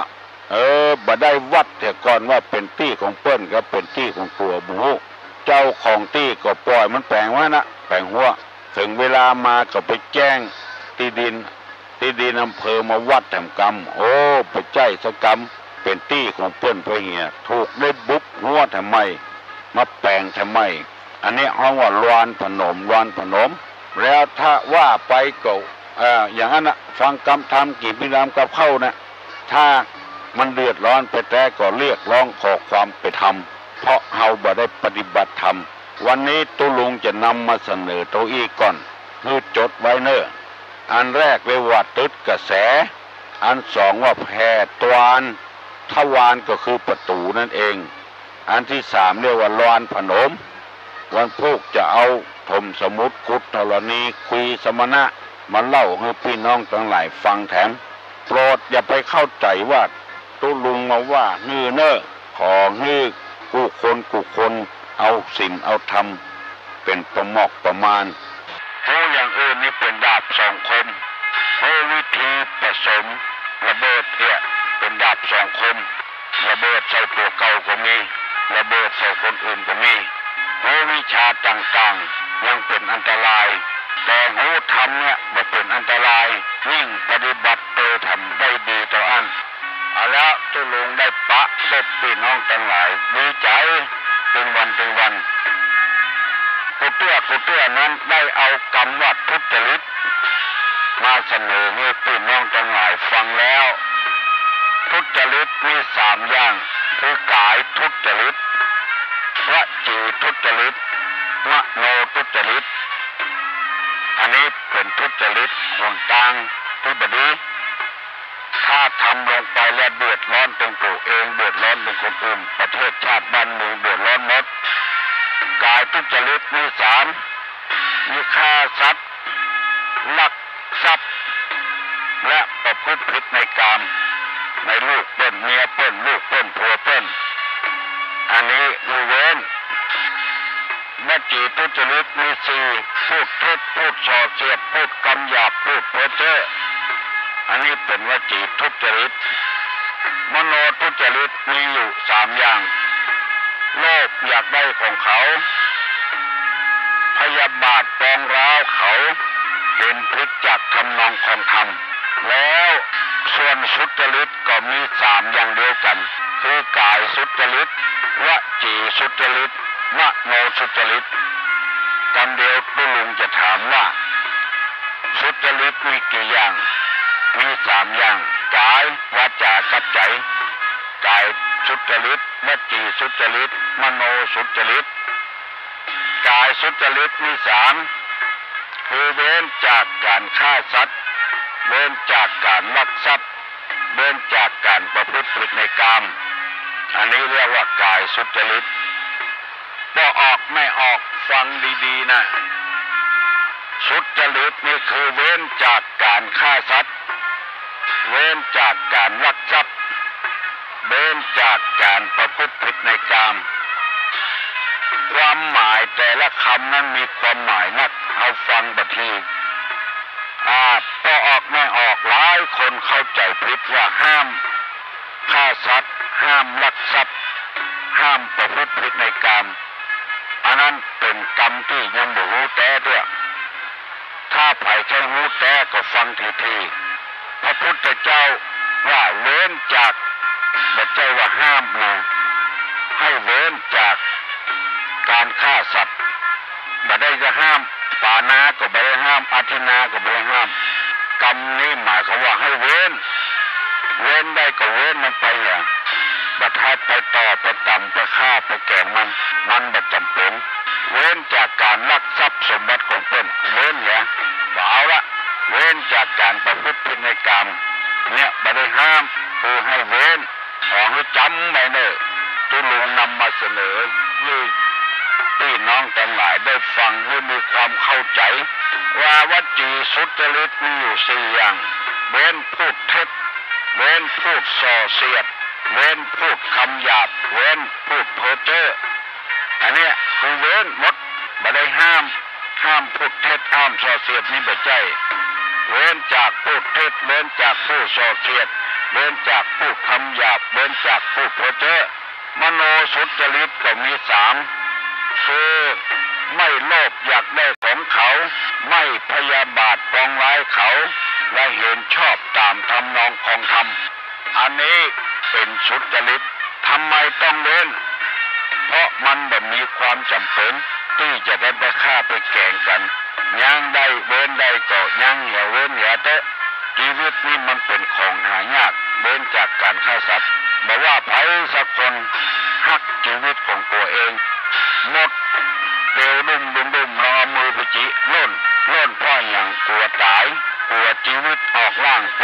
เออ บ่ได้วัดเหียก่อนว่าเป๋นตี้ของเปิ้นกับเป๋นตี้ของตั๋วบ่ฮู้ เจ้าของตี้ก็ป่อยมันแป๋งไว้นะ แป๋งฮั้ว เถิงเวลามาก็ไปแจ้งตี้ดิน ตี้ดินอำเภอมาวัดแถมกำ โอ้ บ่ใจ้สักกำ เป๋นตี้ของเปิ้นไปเหีย ถูกได้บุบฮั้วแถมใหม่ มาแป๋งแถมใหม่ อันนี้ฮ้องว่าลวานผนม ลวานผนม แล้วถ้าว่าไปก็ เอ่อ อย่างนั้นน่ะ ฟังกำธรรม กิ๋นพิธรรมกับเข้าน่ะ ถ้ามันเดือดร้อนไปแต๊ก็เรียกร้องขอความเป๋นธรรม เพราะเฮาบ่ได้ปฏิบัติธรรม วันนี้ตุ๊ลุงจะนำมาเสนอเต้าอี้ก่อน หื้อจดไว้เน่อ อันแรกเรียกว่าตึดกระแส อันสองว่าแผ่ตวาน ทวารก็คือประตู๋นั่นเอง อันตี้สามเรียกว่าลวานผนม วันพูกจะเอาถมสมุดขุดธรณี คุยสมณะ มาเล่าหื้อปี้น้องตังหลายฟังแถม โปรดอย่าไปเข้าใจ๋ว่าตุ๊ลุงมาว่าหื้อเน่อ ขอหื้อกู้คนกู้คนเอาศีลเอาธรรมเป๋นประมอกประมาณ ฮู้อย่างอื่นนี่เป๋นดาบสองคม ฮู้วิธีผสมระเบิดเหียเป๋นดาบสองคม ระเบิดใส่ตั๋วเก่าก็มี ระเบิดใส่คนอื่นก็มี ฮู้วิชาต่างๆ ยังเป๋นอันตราย แต่ฮู้ธรรมเนี่ยบ่เป๋นอันตราย ยิ่งปฏิบัติโตแถมได้ดีเต้าอั้น เอาแล้วตุ๊ลุงได้ปะพบปี้น้องตังหลาย ดีใจ๋ ตึงวันตึงวัน กู้เตื้อกู้เตื้อนั้นได้เอากำว่าทุจริต มาเสนอหื้อปี้น้องตังหลายฟังแล้ว ทุจริตมีสามอย่าง คือกายทุจริต วจีทุจริต มโนทุจริต อันนี้เป๋นทุจริตหนตางตี้บ่ดี ถ้าทำลงไปแล้วเดือดร้อนเถิงตั๋วเอง เดือดร้อนเถิงคนอื่น ประเทศชาติบ้านเมืองเดือดร้อนหมด กายทุจริตมีสาม มีฆ่าสัตว์ ลักทรัพย์ และประพฤติผิดในกาม ในลูกเปิ้น เมียเปิ้น ลูกเปิ้น ผัวเปิ้น อันนี้หื้อเว้น วจีทุจริตมีสี่ พูดเท็จ พูดส่อเสียด พูดกำหยาบ พูดเพ้อเจ้อ อันนี้เป๋นวจีทุจริต มโนทุจริตมีอยู่สามอย่าง โลภอยากได้ของเขา พยาบาทปองร้าวเขา เป๋นผิดจากทำนองคองธรรม แล้วส่วนสุจริตก็มีสามอย่างเดียวกั๋น คือกายสุจริต วจีสุจริต มโนสุจริต กำเดียวตุ๊ลุงจะถามว่า สุจริตมีกี่อย่าง มีสามอย่าง กาย วาจา กับใจ๋ กาย สุจริต วจีสุจริต มโนสุจริต ก๋ายสุจริตมีสาม คือเว้นจากก๋านฆ่าสัตว์ เว้นจากก๋านลักทรัพย์ เว้นจากก๋านประพฤติผิดในกาม อันนี้เรียกว่าก๋ายสุจริต ป้อออกแม่ออก ฟังดีๆ นะ สุจริตนี่คือเว้นจากก๋านฆ่าสัตว์ เว้นจากก๋านลักทรัพย์ เว้นจากก๋านประพฤติผิดในกาม ความหมายแต่ละกำนั้นมีความหมายนัก เฮาฟังบ่าที อ่า ป้อออกแม่ออก หลายคนเข้าใจ๋ผิดว่าห้ามฆ่าสัตว์ ห้ามลักทรัพย์ ห้ามประพฤติผิดในกาม อันนั้นเป๋นกำตี้ยังบ่ฮู้แต๊เตื้อ ถ้าใผใค่ฮู้แต๊ก็ฟังทีๆ พระพุทธเจ้าว่าเว้นจาก บ่ใจ้ว่าห้ามนะ หื้อเว้นจากก๋านฆ่าสัตว์ บ่ได้จะห้าม ปาณาก็บ่ได้ห้าม อทินนาก็บ่ได้ห้าม กำนี้หมายความว่าหื้อเว้น เว้นได้ก็เว้นมันไปเหีย บ่ใจ้ไปต่อ ไปต๋ำ ไปฆ่า ไปแก๋งมัน มันบ่จ๋ำเป๋น เว้นจากก๋านลักทรัพย์สมบัติของเปิ้น เว้นเหีย บ่เอาละ เว้นจากก๋านประพฤติผิดในกาม เนี่ยบ่ได้ห้าม คือหื้อเว้น ขอหื้อจ๋ำไว้เน่อ ตี้ลุงนำมาเสนอหื้อปี้น้องตังหลายได้ฟังหื้อมีความเข้าใจ๋ ว่าวจีสุจริตมีอยู่สี่อย่าง เว้นพูดเท็จ เว้นพูดส่อเสียด เว้นพูดกำหยาบ เว้นพูดเพ้อเจ้อ อันเนี้ยคือเว้นหมด บ่ได้ห้าม ห้ามพูดเท็จ ห้ามส่อเสียดนี่บ่ใจ้ เว้นจากพูดเท็จ เว้นจากพูดส่อเสียด เว้นจากพูดกำหยาบ เว้นจากพูดเพ้อเจ้อ มโนสุจริตก็มีสาม คือไม่โลภอยากได้ของเขา ไม่พยาบาทปองร้ายเขา และเห็นชอบต๋ามทำนองคองธรรม อันนี้เป๋นสุจริต ทำไมต้องเว้น เพราะมันบ่มีความจ๋ำเป๋นตี้จะได้ไปฆ่าไปแก๋งกั๋น ยั้งได้เว้นได้ก็ยั้ง อย่าเว้นอย่าเต๊อะ จีวิตนี้มันเป๋นของหายาก เว้นจากก๋านฆ่าสัตว์ บ่ว่าใผสักคนฮักจีวิตของตั๋วเอง หมดเตียวดุ้มดุ้มดุ้ม ลองเอามือไปจิล่น ล่นเพราะหยัง กั๋วต๋าย กั๋วจีวิตออกล่างไป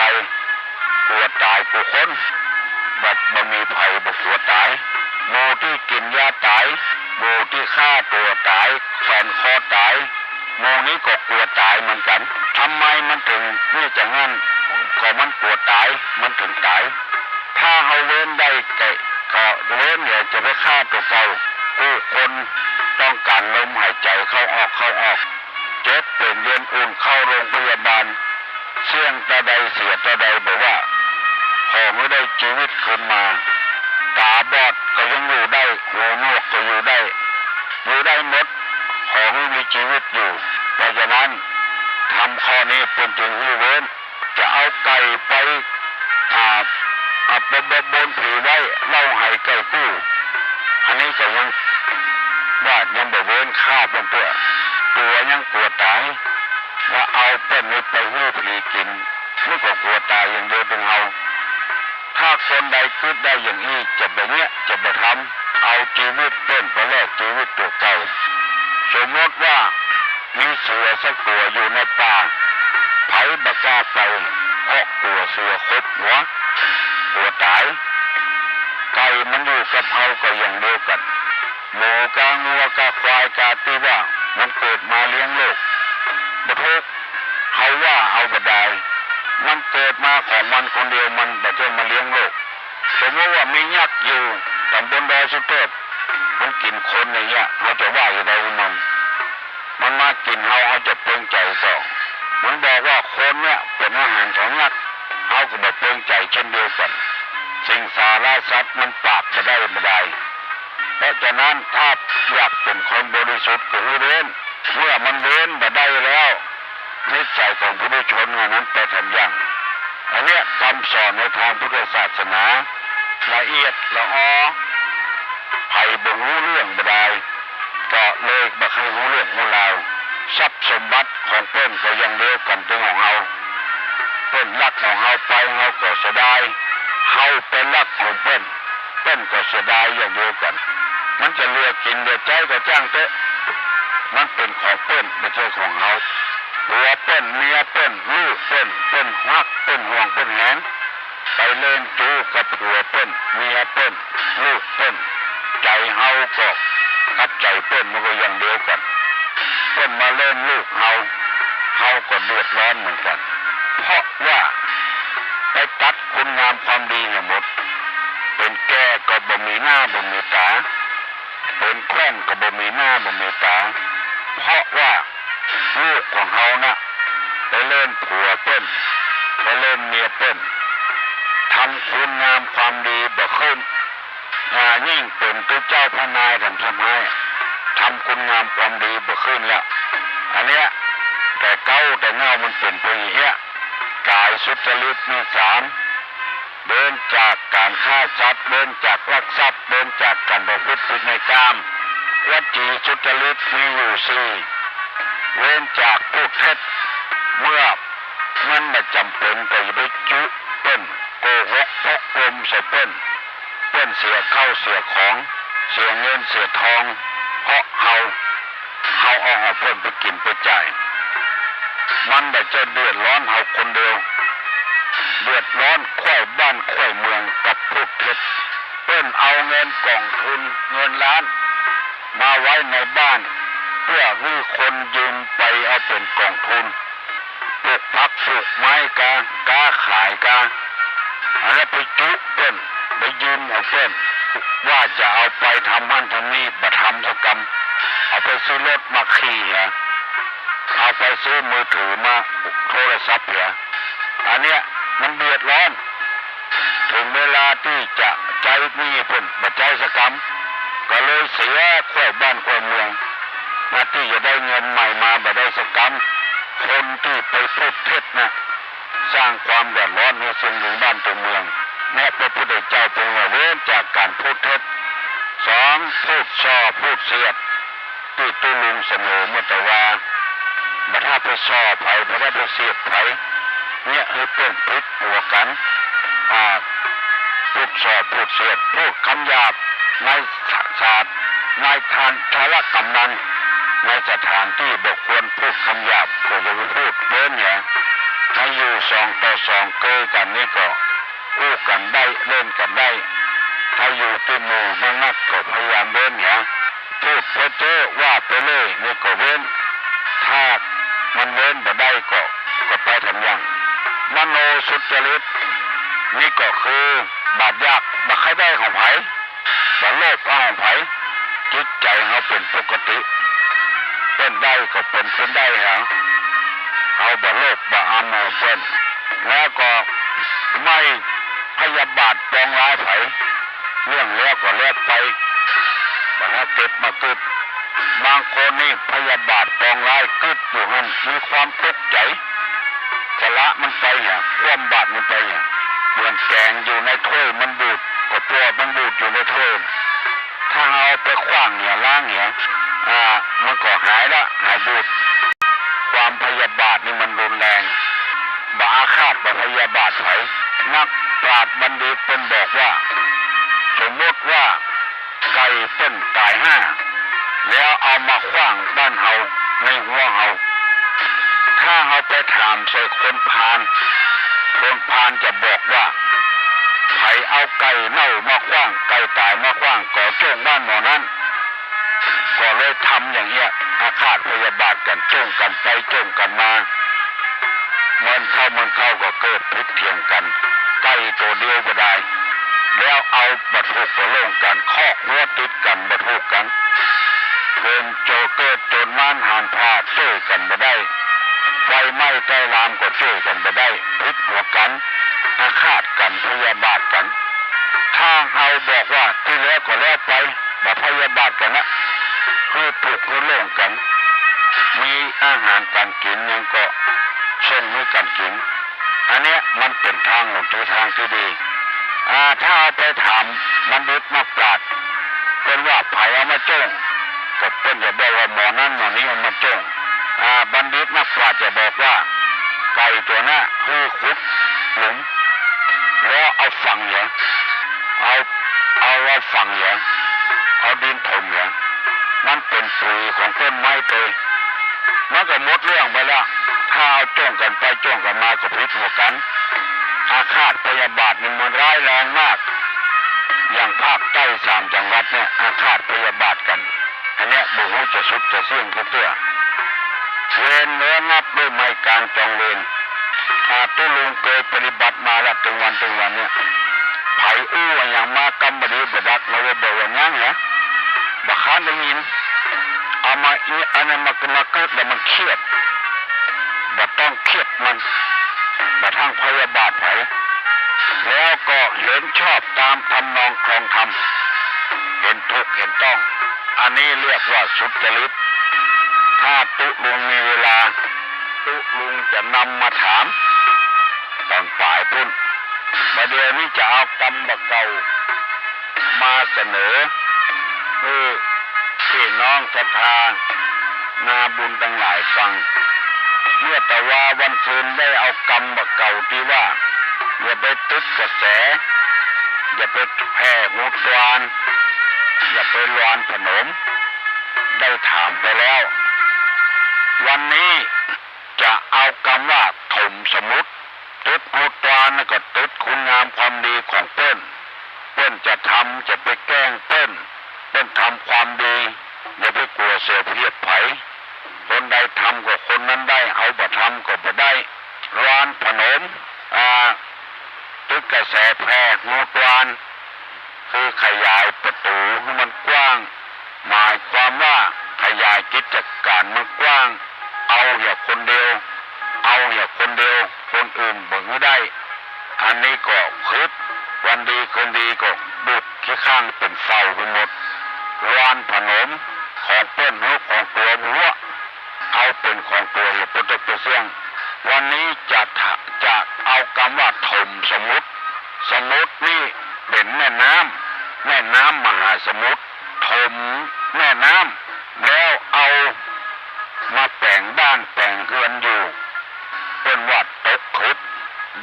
กั๋วต๋ายกู้คน บ่ บ่มีใผบ่กั๋วต๋าย หมู่ตี้กิ๋นยาต๋าย หมู่ตี้ฆ่าตั๋วต๋าย แขวนคอต๋าย หมู่นี้ก็กั๋วต๋ายเหมือนกั๋น ทำไมมันเถิงเนี่ยจะหั้น ก็มันกั๋วต๋าย มันเถิงต๋าย ถ้าเฮาเว้นได้ก็ ก็เว้น อย่าจะไปฆ่าตั๋วเก่า กู้คนต้องก๋านลมหายใจ๋เข้าออก เข้าออก เจ็บเป๋นเวียนอุ่นเข้าโรงพยาบาล เสี้ยงเต้าใดเสียเต้าใด บ่ว่า ขอหื้อได้จีวิตคืนมา ต๋าบอดก็ยังอยู่ได้ หูหนวกก็อยู่ได้ อยู่ได้หมด ขอหื้อมีจีวิตอยู่ เพราะฉะนั้น ธรรมข้อนี้เปิ้นจึงหื้อเว้น จะเอาไก่ไป อ่า เอาไปบนผีไว้ เล่าไหไก่กู้ อันนี้ก็ยังว่ายังบ่เว้นฆ่าเปิ้นเตื้อ ตั๋วยังกั๋วต๋าย ว่าเอาเปิ้นนี่ไปหื้อผีกิ๋น นี่ก็กั๋วต๋ายอย่างเดียวเถิงเฮา ถ้าคนใดกึ๊ดได้อย่างอี้ จะบ่เยียะ จะบ่ทำ เอาจีวิตเปิ้นไปแลกจีวิตตั๋วเก่า สมมติว่า มีเสือสักตั๋วอยู่ในป่า ใผบ่กล้าไป เพราะกั๋วเสือขบหัว กั๋วต๋าย ไก่มันอยู่กับเฮาก็อย่างเดียวกั๋น หมูกา งัวกา ควายกา ตี้ว่ามันเกิดมาเลี้ยงโลก บ่ถูก เฮาว่าเอาบ่ดาย มันเกิดมาของมันคนเดียว มันบ่ใจ้มาเลี้ยงโลก สมมติว่ามียักษ์อยู่ต๋ามบนดอยสุเทพ มันกิ๋นคนอย่างเงี้ย เฮาจะว่าอย่างใดมัน มันมากิ๋นเฮา เฮาจะเปิงใจ๋ก่อ มันบอกว่าคนเนี่ยเป๋นอาหารของยักษ์ เฮาก็บ่เปิงใจ๋เช่นเดียวกั๋น สิงสารสัตว์มันปราบบ่ได้บ่ดาย เพราะฉะนั้นถ้าอยากเป๋นคนบริสุทธิ์ก็หื้อเว้น เมื่อมันเว้นบ่ได้แล้ว นิสัยของปุถุชนอันนั้นไปทำอย่าง อันเนี้ยกำสอนในตางพุทธศาสนา ละเอียดละออ ใผบ่ฮู้เรื่องบ่ดาย ก็เลยบ่ใค่ฮู้เรื่องฮู้ราว ทรัพย์สมบัติของเปิ้นก็อย่างเดียวกั๋นเถิงของเฮา เปิ้นลักของเฮาไป เฮาก็เสียดาย เฮาไปลักของเปิ้น เปิ้นก็เสียดายอย่างเดียวกั๋น มันจะเหลือกิ๋นเหลือใจ๊ก็จ้างเต๊อะ มันเป๋นของเปิ้น บ่ใจ้ของเฮา ผัวเปิ้น เมียเปิ้น ลูกเปิ้น เปิ้นฮัก เปิ้นห่วง เปิ้นแหน ไปเล่นจู๊กับผัวเปิ้น เมียเปิ้น ลูกเปิ้น ใจ๋เฮาก็กับใจ๋เปิ้นมันก็อย่างเดียวกั๋น เปิ้นมาเล่นลูกเฮา เฮาก็เดือดร้อนเหมือนกั๋น เพราะว่าไปตัดคุณงามความดีเหียหมด เป๋นแก่ก็บ่มีหน้าบ่มีต๋า เป๋นแคว่นก็บ่มีหน้าบ่มีต๋า เพราะว่าลูกของเฮาน่ะ ไปเล่นผัวเปิ้น ไปเล่นเมียเปิ้น ทำคุณงามความดีบ่ขึ้น อ่า ยิ่งเป๋นตุ๊เจ้าพระนายแถมทำฮ้าย ทำคุณงามความดีบ่ขึ้นแล้ว อันเนี้ย แต่เก๊าแต่เง่ามันเป๋นไปอย่างเงี้ย ก๋ายสุจริตมีสาม เว้นจากก๋านฆ่าสัตว์ เว้นจากลักทรัพย์ เว้นจากก๋านประพฤติผิดในกาม วจีสุจริตมีอยู่สี่ เว้นจากพูดเท็จ เมื่อมันบ่จ๋ำเป๋นก็อย่าไปจุเปิ้น โกหกพกลมใส่เปิ้น เปิ้นเสียข้าวเสียของ เสียเงินเสียทอง เพราะเฮา เฮาเอาของเปิ้นไปกิ๋นไปจ่าย มันบ่ใจ้เดือดร้อนเฮาคนเดียว เดือดร้อนคว่ายบ้านคว่ายเมืองกับพูดเท็จ เปิ้นเอาเงินก๋องทุนเงินล้านมาไว้ในบ้าน เปื้อหื้อคนยืมไปเอาเป๋นก๋องทุน ปลูกผักปลูกไม้กา ก๊าขายกา อันนั้นไปจุเปิ้น ไปยืมของเปิ้น ว่าจะเอาไปทำหั้นทำนี่ บ่ทำสักกำ เอาไปซื้อรถมาขี่เหีย เอาไปซื้อมือถือมาโทรศัพท์เหีย อันเนี้ยมันเดือดร้อน เถิงเวลาตี้จะใจ๊หนี้เปิ้น บ่ใจ๊สักกำ ก็เลยเสียคว่ายบ้านคว่ายเมือง มาตี้จะได้เงินใหม่มาบ่ได้สักกำ คนตี้ไปพูดเท็จน่ะ สร้างความเดือดร้อนหื้อเซิงตึงบ้านตึงเมือง แนะพระพุทธเจ้าเปิ้นว่าเว้นจากก๋านพูดเท็จ สอง พูดส่อพูดเสียด ตี้ตุ๊ลุงเสนอเมื่อแต่ว่า บ่ถ้าไปส่อใผ บ่ถ้าไปเสียดใผ เนี่ยหื้อเปิ้นผิดหัวกั๋น อ่า พูดส่อพูดเสียด พูดกำหยาบในสถาน ในทาน ทารกำนัน ในสถานตี้บ่ควรพูดกำหยาบ ก็อย่าไปพูด เว้นเหีย หื้ออยู่สองต่อสองเกยกั๋นนี่ก็อู้กั๋นได้ เล่นกั๋นได้ ถ้าอยู่ตี้หมู่นักๆ ก็พยายามเว้นเหีย พูดเพ้อเจ้อว่าไปเล่ยนี่ก็เว้น ถ้ามันเว้นบ่ได้ก็ ก็ไปทำอย่าง มโนสุจริต นี่ก็คือบ่อยาก บ่ใค่ได้ของใผ บ่โลภเอาของใผ จิตใจ๋เฮาเป๋นปกติ เปิ้นได้ก็เป๋น เปิ้นได้เฮา เฮาบ่โลภบ่เอาของเปิ้น แล้วก็ไม่พยาบาทปองร้ายใผ เรื่องแล้วก็แล้วไป บ่ถ้าเก็บมากึ๊ด บางคนนี่พยาบาทปองร้ายกึ๊ดอยู่หั้น มีความตุ๊กข์ใจ๋ จะละมันไปเหีย คว่ำบาตรมันไปเหีย เหมือนแก๋งอยู่ในถ้วยมันบูด ก็ปล่อยมันบูดอยู่ในถ้วย ถ้าเอาไปขว้างเหีย ล้างเหีย อ่า มันก็หายละ หายบูด ความพยาบาทนี่มันรุนแรง บ่อาฆาตบ่พยาบาทใผ นักปราชญ์บัณฑิตเปิ้นบอกว่า สมมุติว่า ไก่เปิ้นต๋ายห้า แล้วเอามาขว้างบ้านเฮา ในฮั้วเฮา ถ้าเฮาไปถามใส่คนพาล คนพาลจะบอกว่า ใผเอาไก่เน่ามาขว้าง ไก่ต๋ายมาขว้าง ก็โจ้งบ้านหม่อนั้น ก็เลยทำอย่างเนี้ย อาฆาตพยาบาทกั๋น โจ้งกั๋นไปโจ้งกั๋นมา เมินเข้าเมินเข้าก็เกิดผิดเถียงกั๋น ไก่ตั๋วเดียวบ่ได้ แล้วเอาบ่ถูกบ่โล่งกั๋น คอกงัวติดกั๋นบ่ถูกกั๋น เกินโจเกิดโจรมารหานพาช่วยกั๋นบ่ได้ ไฟไหม้ใต้ลามก็ช่วยกั๋นบ่ได้ ผิดหัวกั๋น อาฆาตกั๋น พยาบาทกั๋น ถ้าเฮาบอกว่าตี้แล้วก็แล้วไป บ่พยาบาทกั๋นนะ หื้อถูกหื้อโล่งกั๋น มีอาหารก๋านกิ๋นหยังก็ส่งหื้อกั๋นกิ๋น อันเนี้ยมันเป๋นทางหนตี้ ทางตี้ดี อ่า ถ้าเอาไปถามบัณฑิตนักปราชญ์ เปิ้นว่าใผเอามาโจ้ง ก็เปิ้นจะบอกว่าหม่อนั้นหม่อนี้เอามาโจ้ง อ่า บัณฑิตนักปราชญ์จะบอกว่า ไก่ตั๋วนั้นหื้อขุดหลุม แล้วเอาฝังเหีย เอา เอา ว่าฝังเหีย เอาดินถมเหีย มันเป๋นปุ๋ยของต้นไม้เตย มันก็หมดเรื่องไปแล้ว ถ้าเอาจ้วงกั๋นไปจ้วงกั๋นมาก็ผิดหัวกั๋น อาฆาตพยาบาทนี่มันร้ายแรงมาก อย่างภาคใต้สามจังหวัดเนี่ย อาฆาตพยาบาทกั๋น อันเนี้ยบ่ฮู้จะสุดจะเสี้ยงเตื้อ เวรเนรนับด้วยไม้กลางจองเวร อาตุ๊ลุงเกยปฏิบัติมาละ เถิงวัน เถิงวันเนี่ย ใผอู้อะหยังมากำบ่ดีบ่ดัก มาเลยบ่ว่าหยังเหีย บ่ค้านได้ยิน เอามาอิ อันนั้นมา มาเกิดแล้วมันเครียด บ่ต้องเครียดมัน บ่ต้องพยาบาทใผ แล้วก็เห็นชอบต๋ามทำนองครองธรรม เห็นถูกเห็นต้อง อันนี้เรียกว่าสุจริต ถ้าตุ๊ลุงมีเวลา ตุ๊ลุงจะนำมาถาม ต๋อนป๋ายปู้น บ่าเดี่ยวนี้จะเอากำบ่าเก่า มาเสนอ หื้อปี้น้องศรัทธา นาบุญตังหลายฟัง เมื่อตะวาวันซืนได้เอากำบ่าเก่าตี้ว่า อย่าไปตึ๊ดกระแส อย่าไปแผ่ฮูตวาน อย่าไปลานผนม ได้ถามไปแล้ว วันนี้จะเอากำว่าถมสมุติ ตึ๊ดฮูตวานแล้วก็ตึ๊ดคุณงามความดีของเปิ้น เปิ้นจะทำจะไปแกล้งเปิ้น เปิ้นทำความดี อย่าไปกั๋วเสียเปรียบใผ คนใดทำก็คนนั้นได้ เฮาบ่ทำก็บ่ได้ ลานผนม อ่า ตึ๊ดกระแสแผ่ฮูตวาน คือขยายประตู๋หื้อมันกว้าง หมายความว่าขยายกิจก๋านมันกว้าง เอาเหียคนเดียว เอาเหียคนเดียว คนอื่นบ่หื้อได้ อันนี้ก็ผิด วันดีคืนดีก็บุกขี้ข้างเป๋นเฝ้าไปหมด ลานผนมของเปิ้นหื้อของตั๋วหัว เอาเป๋นของตั๋วเหียปะตกปะเสี้ยง วันนี้จะถะ จะเอากำว่าถมสมุติ สมุตินี่เป๋นแม่น้ำ แม่น้ำมหาสมุติ ถมแม่น้ำ แล้วเอามาแป๋งบ้านแป๋งเฮือนอยู่ เปิ้นว่าตกขุด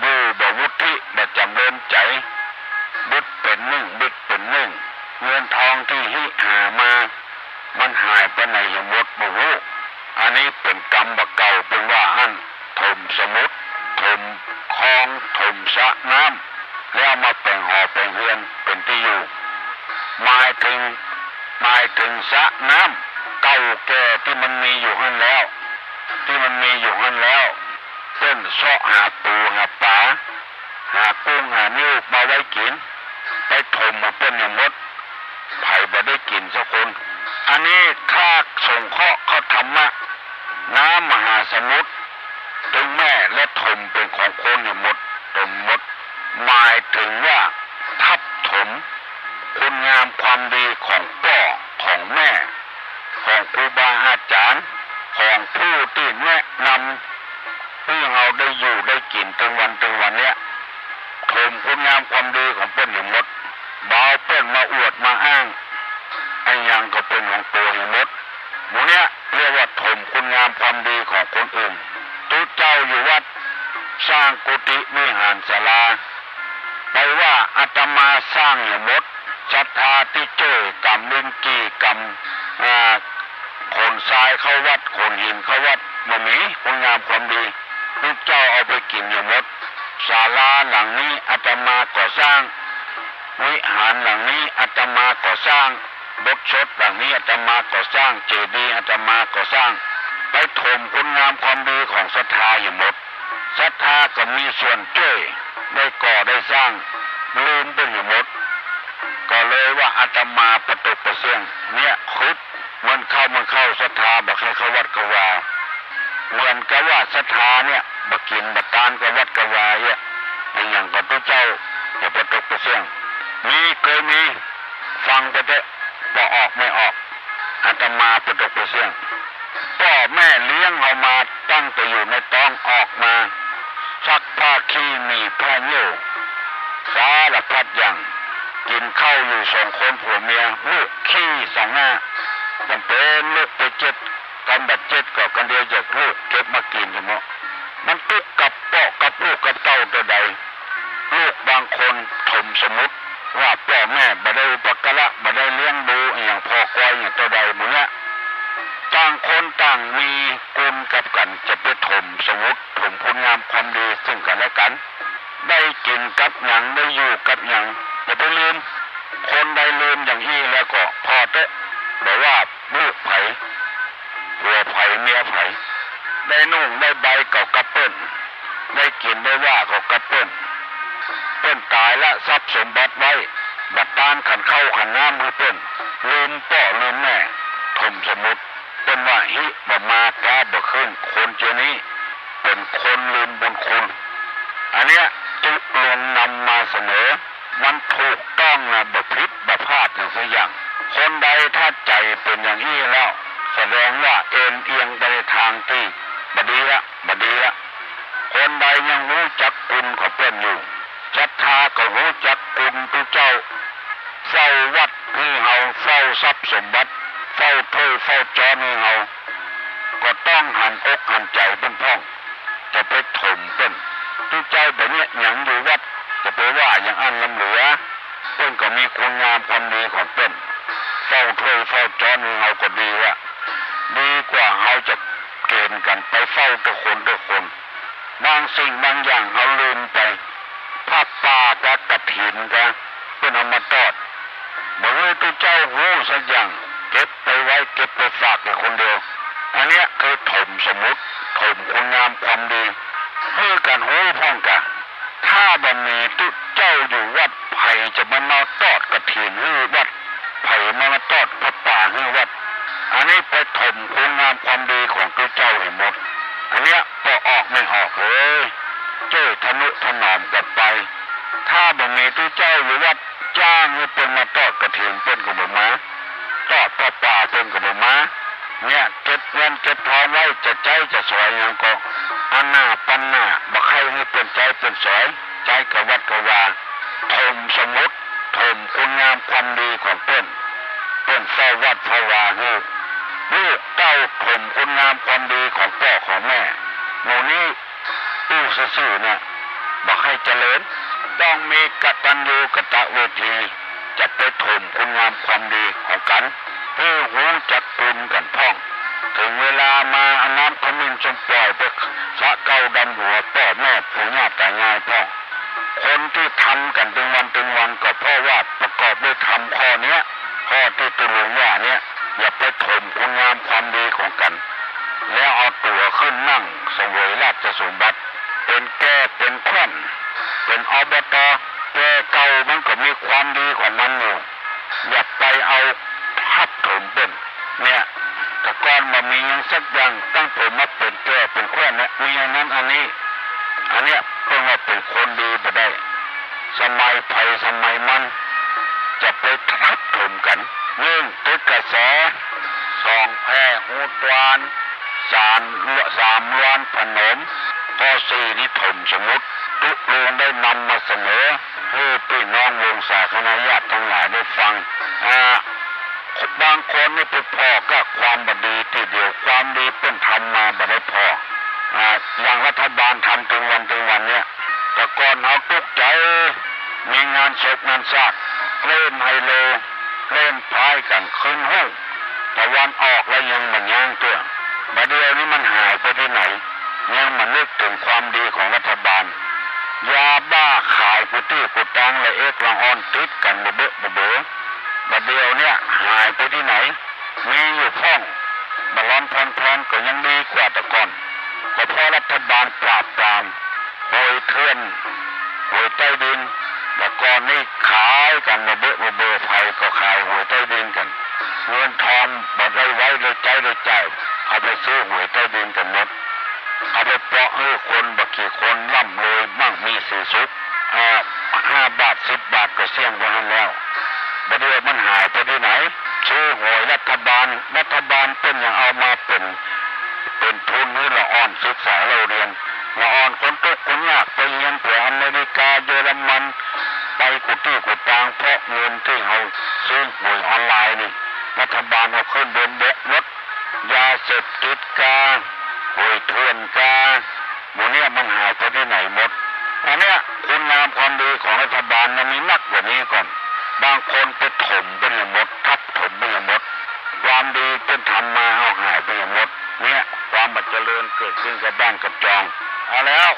อยู่บ่วุฒิบ่จ๋ำเริญใจ๋ บึดเป๋นนึ่ง บึดเป๋นนึ่ง เงินทองตี้ฮิหามา มันหายไปไหนเหียหมดบ่ฮู้ อันนี้เป๋นกำบ่าเก่า เปิ้นว่าอั้น ถมสมุติ ถมคลอง ถมสระน้ำ แล้วเอามาแป๋งหอแป๋งเฮือนเป๋นตี้อยู่ หมายเถิง หมายเถิงสระน้ำเก่าแก่ตี้มันมีอยู่หั้นแล้ว ตี้มันมีอยู่หั้นแล้ว เปิ้นเซาะหาปูหาป๋า หากุ้งหางิ้วมาไว้กิ๋น ไปถมหื้อเปิ้นเหียหมด ใผบ่ได้กิ๋นสักคน อันนี้ถ้าสงเคราะห์เข้าธรรมะ น้ำมหาสมุติ ตึงแม่และถมเป๋นของคนเหียหมด ถมหมด หมายเถิงว่าทับถมคุณงามความดีของป้อของแม่ ของครูบาอาจ๋ารย์ ของผู้ตี้แนะนำหื้อเฮาได้อยู่ได้กิ๋นตึงวันตึงวันเนี้ย ถมคุณงามความดีของเปิ้นเหียหมด บ่เอาเปิ้นมาอวดมาอ้าง อะหยังก็เป๋นของตั๋วเหียหมด หมู่เนี้ยเรียกว่าถมคุณงามความดีของคนอื่น ตุ๊เจ้าอยู่วัด สร้างกุฏิวิหารศาลา ไปว่าอาตมาสร้างเหียหมด ศรัทธาตี้จ้วยก๋ำลิ้นจี่ก๋ำ อ่า ขนทรายเข้าวัด ขนหินเข้าวัด บ่มีคุณงามความดี ตุ๊เจ้าเอาไปกิ๋นเหียหมด ศาลาหลังนี้อาตมาก่อสร้าง วิหารหลังนี้อาตมาก่อสร้าง โบสถ์หลังนี้อาตมาก่อสร้าง เจดีย์อาตมาก่อสร้าง ไปถมคุณงามความดีของศรัทธาเหียหมด ศรัทธาก็มีส่วนจ้วย ได้ก่อได้สร้าง ลืมเปิ้นเหียหมด ก็เลยว่าอาตมาปะตกปะเสี้ยง เนี้ยขึด เมินเข้า เมินเข้า ศรัทธาบ่ใค่เข้าวัดเข้าวา เมินกับว่าศรัทธาเนี่ยบ่กิ๋นบ่ตานกับวัดกับวาเยียะ อะหยังก็ตุ๊เจ้า เหียปะตกปะเสี้ยง มี เกยมี ฟังไปเต๊อะ ป้อออกแม่ออก อาตมาปะตกปะเสี้ยง ป้อแม่เลี้ยงเฮามาตั้งแต่อยู่ในต๊องออกมา ซักผ้าขี้หนีบผ้าเยี่ยว สารพัดอย่าง กิ๋นข้าวอยู่สองคนผัวเมีย ลูกขี้สองหน้า จำเป๋นลูกไปเจ็ด กำบัดเจ็ดก็กำเดียวจะลูกเก็บมากิ๋นเหียหมด มันตุ๊กข์กับป้อกับลูกกับเต้าเต้าใด ลูกบางคนถมสมุติว่าป้อแม่บ่ได้อุป ามความดีซึ่งกั๋นและกั๋น ได้กิ๋นกับหยัง ได้อยู่กับหยัง อย่าไปลืม คนใดลืมอย่างอี้แล้วก็ผ่อเต๊อะ บ่ว่าลูกใผ ผัวใผ เมียใผ ได้นุ่งได้ใบก็กับเปิ้น ได้กิ๋นได้ว่าก็กับเปิ้น เปิ้นต๋ายละทรัพย์สมบัติไว้ บ่าต้านขันข้าวขันน้ำหื้อเปิ้น ลืมป้อลืมแม่ ถมสมมุติ เปิ้นว่า หิบ่มา ก๊าบ่ขึ้น คนเจียนี้เป๋นคนลืมบุญคุณ อันเนี้ยตุ๊ลุงนำมาเสนอ มันถูกต้องนะ บ่ผิดบ่พลาดอย่างสักอย่าง คนใดถ้าใจ๋เป๋นอย่างอี้แล้ว แสดงว่าเอนเอียงไปในทางตี้บ่ดีละ บ่ดีละ คนใดยังฮู้จักคุณของเปิ้นอยู่ ศรัทธาก็ฮู้จักคุณตุ๊เจ้า เฝ้าวัดหื้อเฮา เฝ้าทรัพย์สมบัติ เฝ้าถ้วยเฝ้าจ๊อนหื้อเฮา ก็ต้องหันอกหันใจ๋เปิ้นพ่อง จะไปถมเปิ้น ตุ๊เจ้าบ่เยียะหยังอยู่วัด จะไปว่าอย่างอั้นล้ำเหลือ เปิ้นก็มีคุณงามความดีของเปิ้น เฝ้าถ้วยเฝ้าจ๊อนหื้อเฮาก็ดีละ ดีกว่าเฮาจะเก๋นกั๋นไปเฝ้าแต่คนแต่คน บางสิ่งบางอย่างเฮาลืมไป ผ้าป่ากับกฐินกา เปิ้นเอามาตอด บ่หื้อตุ๊เจ้าฮู้สักอย่าง เก็บไปไว้ เก็บไปฝากแต่คนเดียว อันเนี้ยคือถมสมมุติ ถมคุณงามความดี หื้อกั๋นฮู้พ่องกา ถ้าบ่มีตุ๊เจ้าอยู่วัด ใผจะมา มาตอดกฐินหื้อวัด ใผมา มาตอดผ้าป่าหื้อวัด อันนี้ไปถมคุณงามความดีของตุ๊เจ้าหื้อหมด อันเนี้ยป้อออกแม่ออกเอย จ้วยทะนุถนอมกั๋นไป ถ้าบ่มีตุ๊เจ้าอยู่วัด จ้างหื้อเปิ้นมาตอดกฐินเปิ้นก็บ่มา ตอดผ้าป่าเปิ้นก็บ่มา เนี่ย เก็บเงินเก็บทองไว้ จะใจ๊จะสอยหยังก็ อันหน้าปันหน้า บ่ใค่หื้อเปิ้นใจ๊เปิ้นสอย ใจ๊กะวัดกะวา ถมสมมุติ ถมคุณงามความดีของเปิ้น เปิ้นเฝ้าวัดเฝ้าวาหื้อ ลูกเต้าถมคุณงามความดีของป้อของแม่ หมู่นี้ อู้ซื่อๆ เนี่ย บ่ใค่เจริญ ต้องมีกตัญญูกตเวที จะไปถมคุณงามความดีของกั๋น หื้อฮู้จักคุณกั๋นพ่อง เถิงเวลามาเอาน้ำขมิ้นส้มป่อยไปสระเกล้าดำหัวป้อแม่ปู่ย่าต๋ายายพ่อง คนตี้ทำกั๋นตึงวันตึงวันก็เพราะว่าประกอบด้วยธรรมข้อเนี้ย ข้อตี้ตุ๊ลุงว่าเนี่ย อย่าไปถมคุณงามความดีของกั๋น แล้วเอาตั๋วขึ้นนั่งเสวยราชสมบัติ เป๋นแก้เป๋นแคว่น เป๋น อบต. แก้เก่ามันก็มีความดีของมันอยู่ อย่าไปเอาทับถมเปิ้น เนี่ย แต่ก่อนบ่มีหยังสักอย่าง ตั้งแต่มาเป๋นแก้เป๋นแคว่นเนี่ย มีอย่างนั้นอันนี้ อันเนี้ยเปิ้นว่าเป๋นคนดีบ่ได้ สมัยใผสมัยมัน จะไปทับถมกั๋น นึ่ง ตึกกระแส สอง แพฮูตวน สาม สาม ลวนพนม ข้อสี่ นี่ถมสมมุติ ตุ๊ลุงได้นำมาเสนอ หื้อปี้น้องวงศาคณะญาติตังหลายได้ฟัง อ่า บางคนนี่ไปผ่อกับความบ่ดีตี้เดียว ความดีเปิ้นทำมาบ่ได้ผ่อ อ่า อย่างรัฐบาลทำตึงวันตึงวันเนี่ย แต่ก่อนเฮาตุ๊กใจ๋ มีงานศพงานซาก เล่นไฮโล เล่นไพ่กั๋นคืนฮุ่ง ตะวันออกแล้วยังบ่ยั้งเตื้อ บ่าเดี่ยวนี้มันหายไปตี้ไหน ยังบ่นึกเถิงความดีของรัฐบาล ยาบ้าขายกู้ตี้กู้ตาง ละเอกละอ่อนติดกั๋นบ่าเบอะบ่าเบอ บ่าเดี่ยวเนี่ยหายไปตี้ไหน มีอยู่พ่อง บ่าลอนผ่อนแพนก็ยังดีกว่าแต่ก่อน ก็เพราะรัฐบาลปราบปราม หวยเถื่อน หวยใต้ดิน แต่ก่อนนี่ขายกั๋นบ่าเบอะบ่าเบอ ใผก็ขายหวยใต้ดินกั๋น เงินทองบ่ได้ไว้ได้ใจ๊ได้จ่าย เอาไปซื้อหวยใต้ดินกั๋นหมด เอาไปเปาะหื้อคนบ่กี่คนร่ำรวยมั่งมีสีสุข อ่า ห้าบาทสิบบาทก็เสี้ยงไปหั้นแล้ว บ่าเดี่ยวมันหายไปตี้ไหน ซื้อหวยรัฐบาล รัฐบาลเปิ้นยังเอามาเป๋น เป๋นทุนหื้อละอ่อนศึกษาเล่าเรียน ละอ่อนคนตุ๊กคนยากไปเฮียนแถวอเมริกา เยอรมัน ไปกู้ตี้กู้ตาง เพราะเงินตี้เฮาซื้อหวยออนไลน์นี่ รัฐบาลเอาขึ้นบนบกหมด ยาเสพติดกา หวยเถื่อนกา หมู่เนี่ยมันหายไปตี้ไหนหมด อันเนี้ยคุณงามความดีของรัฐบาลมันมีนักกว่านี้ก่อน บางคนไปถมไปหื้อหมด ทับถมไปหื้อหมด ความดีเปิ้นทำมาเอาหายไปหื้อหมด เนี่ยความบ่เจริญเกิดขึ้นกับบ้านกับจอง เอาแล้ว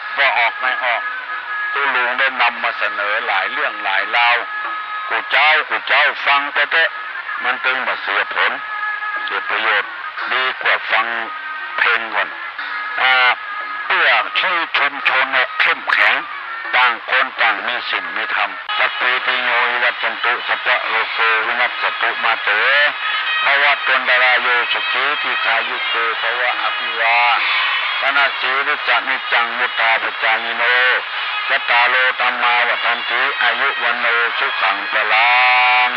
ไม่ออก ตุ๊ลุงได้นำมาเสนอหลายเรื่องหลายราว กู้เจ๊ากู้เจ๊าฟังไปเต๊อะ มันตึงบ่เสียผล เสียประโยชน์ ดีกว่าฟังเพลงก่อน อ่า เพื่อให้ชุมชนเราเข้มแข็ง ต่างคนต่างมีศีลมีธรรม สัพพีติโยวิวัจจันตุ สัพพะโรโควินัสสตุ มาเต ภวัตวันตราโย สุขีทีฆายุโกภวะ อภิวาทนสีลิสสะนิจจัง วุฑฒาปจายิโน จัตตาโร ธัมมา วัฑฒันติ อายุ วัณโณ สุขัง พลัง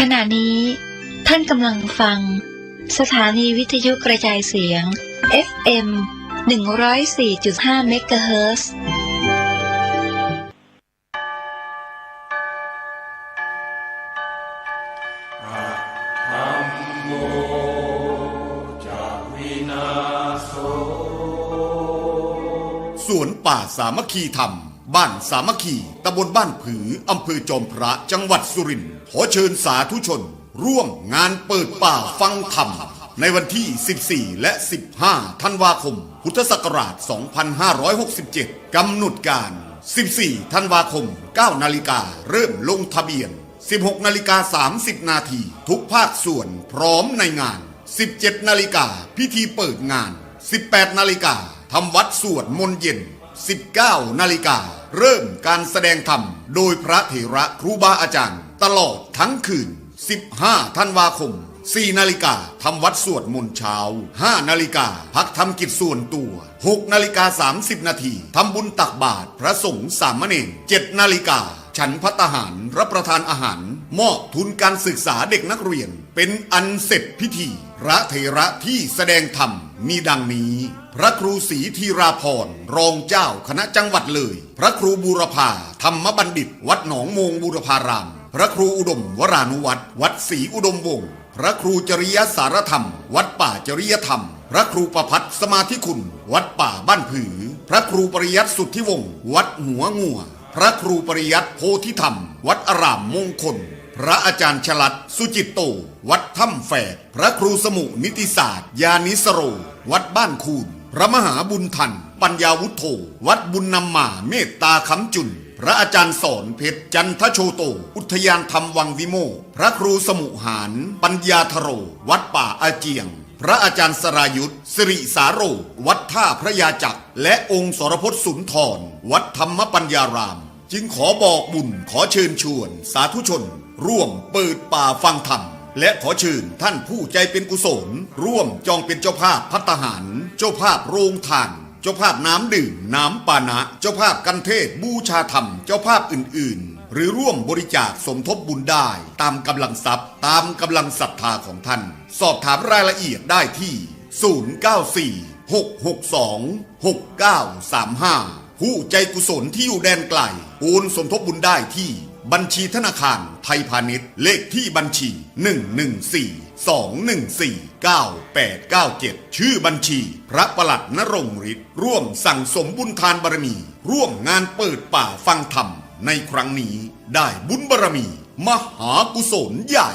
ขณะนี้ท่านกำลังฟังสถานีวิทยุกระจายเสียง เอฟเอ็ม หนึ่งร้อยสี่จุดห้า เมกะเฮิรตซ์ สวนป่าสามัคคีธรรม บ้านสามัคคี ตำบลบ้านผือ อำเภอจอมพระ จังหวัดสุรินทร์ ขอเชิญสาธุชน ร่วมงานเปิดป่าฟังธรรม ในวันที่ สิบสี่ และ สิบห้า ธันวาคม พุทธศักราช สองพันห้าร้อยหกสิบเจ็ด กำหนดการ สิบสี่ ธันวาคม เก้า นาฬิกา เริ่มลงทะเบียน สิบหก นาฬิกา สามสิบ นาที ทุกภาคส่วนพร้อมในงาน สิบเจ็ด นาฬิกา พิธีเปิดงาน สิบแปด นาฬิกา ทำวัตรสวดมนต์เย็น สิบเก้า นาฬิกา เริ่มการแสดงธรรม โดยพระเถระครูบาอาจารย์ ตลอดทั้งคืน สิบห้า ธันวาคม สี่ นาฬิกา ทำวัตรสวดมนต์เช้า ห้า นาฬิกา พักทำกิจส่วนตัว หก นาฬิกา สามสิบ นาที ทำบุญตักบาตรพระสงฆ์สามเณร เจ็ด นาฬิกา ฉันภัตตาหาร รับประทานอาหาร มอบทุนการศึกษาเด็กนักเรียน เป็นอันเสร็จพิธี พระเถระที่แสดงธรรมมีดังนี้ พระครูศรีธีราภรณ์ รองเจ้าคณะจังหวัดเลย พระครูบูรพา ธรรมบัณฑิต วัดหนองโมงบูรพาราม พระครูอุดมวรานุวัฒน์ วัดศรีอุดมวงศ์ พระครูจริยสารธรรม วัดป่าจริยธรรม พระครูประภัสสมาธิคุณ วัดป่าบ้านผือ พระครูปริยัติสุทธิวงศ์ วัดหัวงั่ว พระครูปริยัติโพธิธรรม วัดอารามมงคล พระอาจารย์ชลัด สุจิตโต วัดถ้ำแฝด พระครูสมุนิติศาสตร์ ญาณิสโร วัดบ้านคูน พระมหาบุญทัน ปัญญาวุฒโธ วัดบุญนำมาเมตตาคำจุน พระอาจารย์สอนเพชร จันทโชโต อุทยานธรรมวังวิโมกข์ พระครูสมุหาน ปัญญาธโร วัดป่าอาเจียง พระอาจารย์สรายุทธ สิริสาโร วัดท่าพระยาจักร และองค์สรพจน์สุนทร วัดธรรมปัญญาราม จึงขอบอกบุญ ขอเชิญชวนสาธุชน ร่วมเปิดป่าฟังธรรม และขอเชิญท่านผู้ใจเป็นกุศล ร่วมจองเป็นเจ้าภาพภัตตาหาร เจ้าภาพโรงทาน เจ้าภาพน้ำดื่ม น้ำปานะ เจ้าภาพคันเทศน์บูชาธรรม เจ้าภาพอื่นๆ หรือร่วมบริจาคสมทบบุญได้ตามกำลังทรัพย์ ตามกำลังศรัทธาของท่าน สอบถามรายละเอียดได้ที่ ศูนย์ เก้า สี่ หก หก สอง หก เก้า สาม ห้า ผู้ใจกุศลที่อยู่แดนไกล โอนสมทบบุญได้ที่บัญชีธนาคารไทยพาณิชย์ เลขที่บัญชี หนึ่ง หนึ่ง สี่ สอง หนึ่ง สี่ เก้า แปด เก้า เจ็ด ชื่อบัญชี พระปลัดณรงค์ฤทธิ์ ร่วมสั่งสมบุญทานบารมี ร่วมงานเปิดป่าฟังธรรมในครั้งนี้ ได้บุญบารมี มหากุศลใหญ่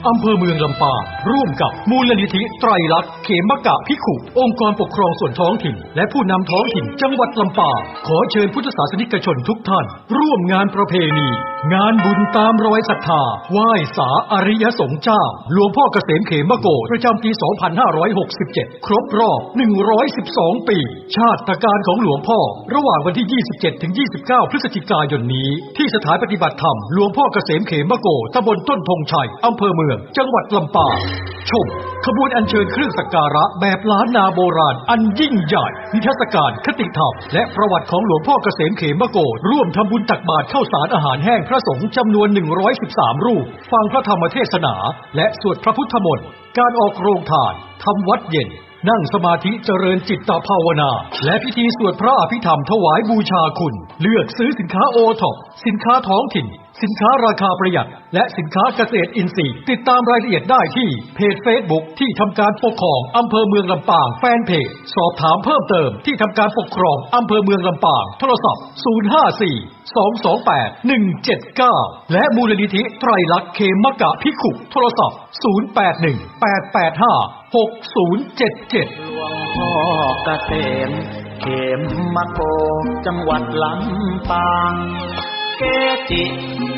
อำเภอเมืองลำปาง ร่วมกับมูลนิธิไตรลักษณ์เขมกะภิกขุ องค์กรปกครองส่วนท้องถิ่น และผู้นำท้องถิ่นจังหวัดลำปาง ขอเชิญพุทธศาสนิกชนทุกท่าน ร่วมงานประเพณี งานบุญตามรอยศรัทธา ไหว้สาอริยสงฆ์เจ้า หลวงพ่อเกษมเขมโกฏ ประจำปี สองพันห้าร้อยหกสิบเจ็ด ครบรอบ หนึ่งร้อยสิบสอง ปี ชาตกาลของหลวงพ่อ ระหว่างวันที่ ยี่สิบเจ็ด ถึง ยี่สิบเก้า พฤศจิกายนนี้ ที่สถานปฏิบัติธรรมหลวงพ่อเกษมเขมโกฏ ตำบลต้นธงชัย อำเภอเมือง จังหวัดลำปาง ชม ขบวนอัญเชิญเครื่องสักก การะแบบล้านนาโบราณอันยิ่งใหญ่ นิทรรศการคติธรรม และประวัติของหลวงพ่อเกษมเขมโกฏ ร่วมทำบุญตักบาตรข้าวสารอาหารแห้งพระสงฆ์จำนวน หนึ่งร้อยสิบสาม รูป ฟังพระธรรมเทศนา และสวดพระพุทธมนต์ การออกโรงทาน ทำวัตรเย็น นั่งสมาธิเจริญจิตตภาวนา และพิธีสวดพระอภิธรรมถวายบูชาคุณ เลือกซื้อสินค้าโอท็อป สินค้าท้องถิ่น สินค้าราคาประหยัด และสินค้าเกษตรอินทรีย์ ติดตามรายละเอียดได้ที่เพจเฟซบุ๊กที่ทำการปกครองอำเภอเมืองลำปาง แฟนเพจ สอบถามเพิ่มเติมที่ทำการปกครองอำเภอเมืองลำปาง โทรศัพท์ ศูนย์ห้าสี่ สองสองแปด หนึ่งเจ็ดเก้า และมูลนิธิไตรลักษณ์เขมกะภิกขุ โทรศัพท์ ศูนย์แปดหนึ่ง แปดแปดห้า หกศูนย์เจ็ดเจ็ด หลวงพ่อเกษม เขมโกฏ จังหวัดลำปาง เกจิ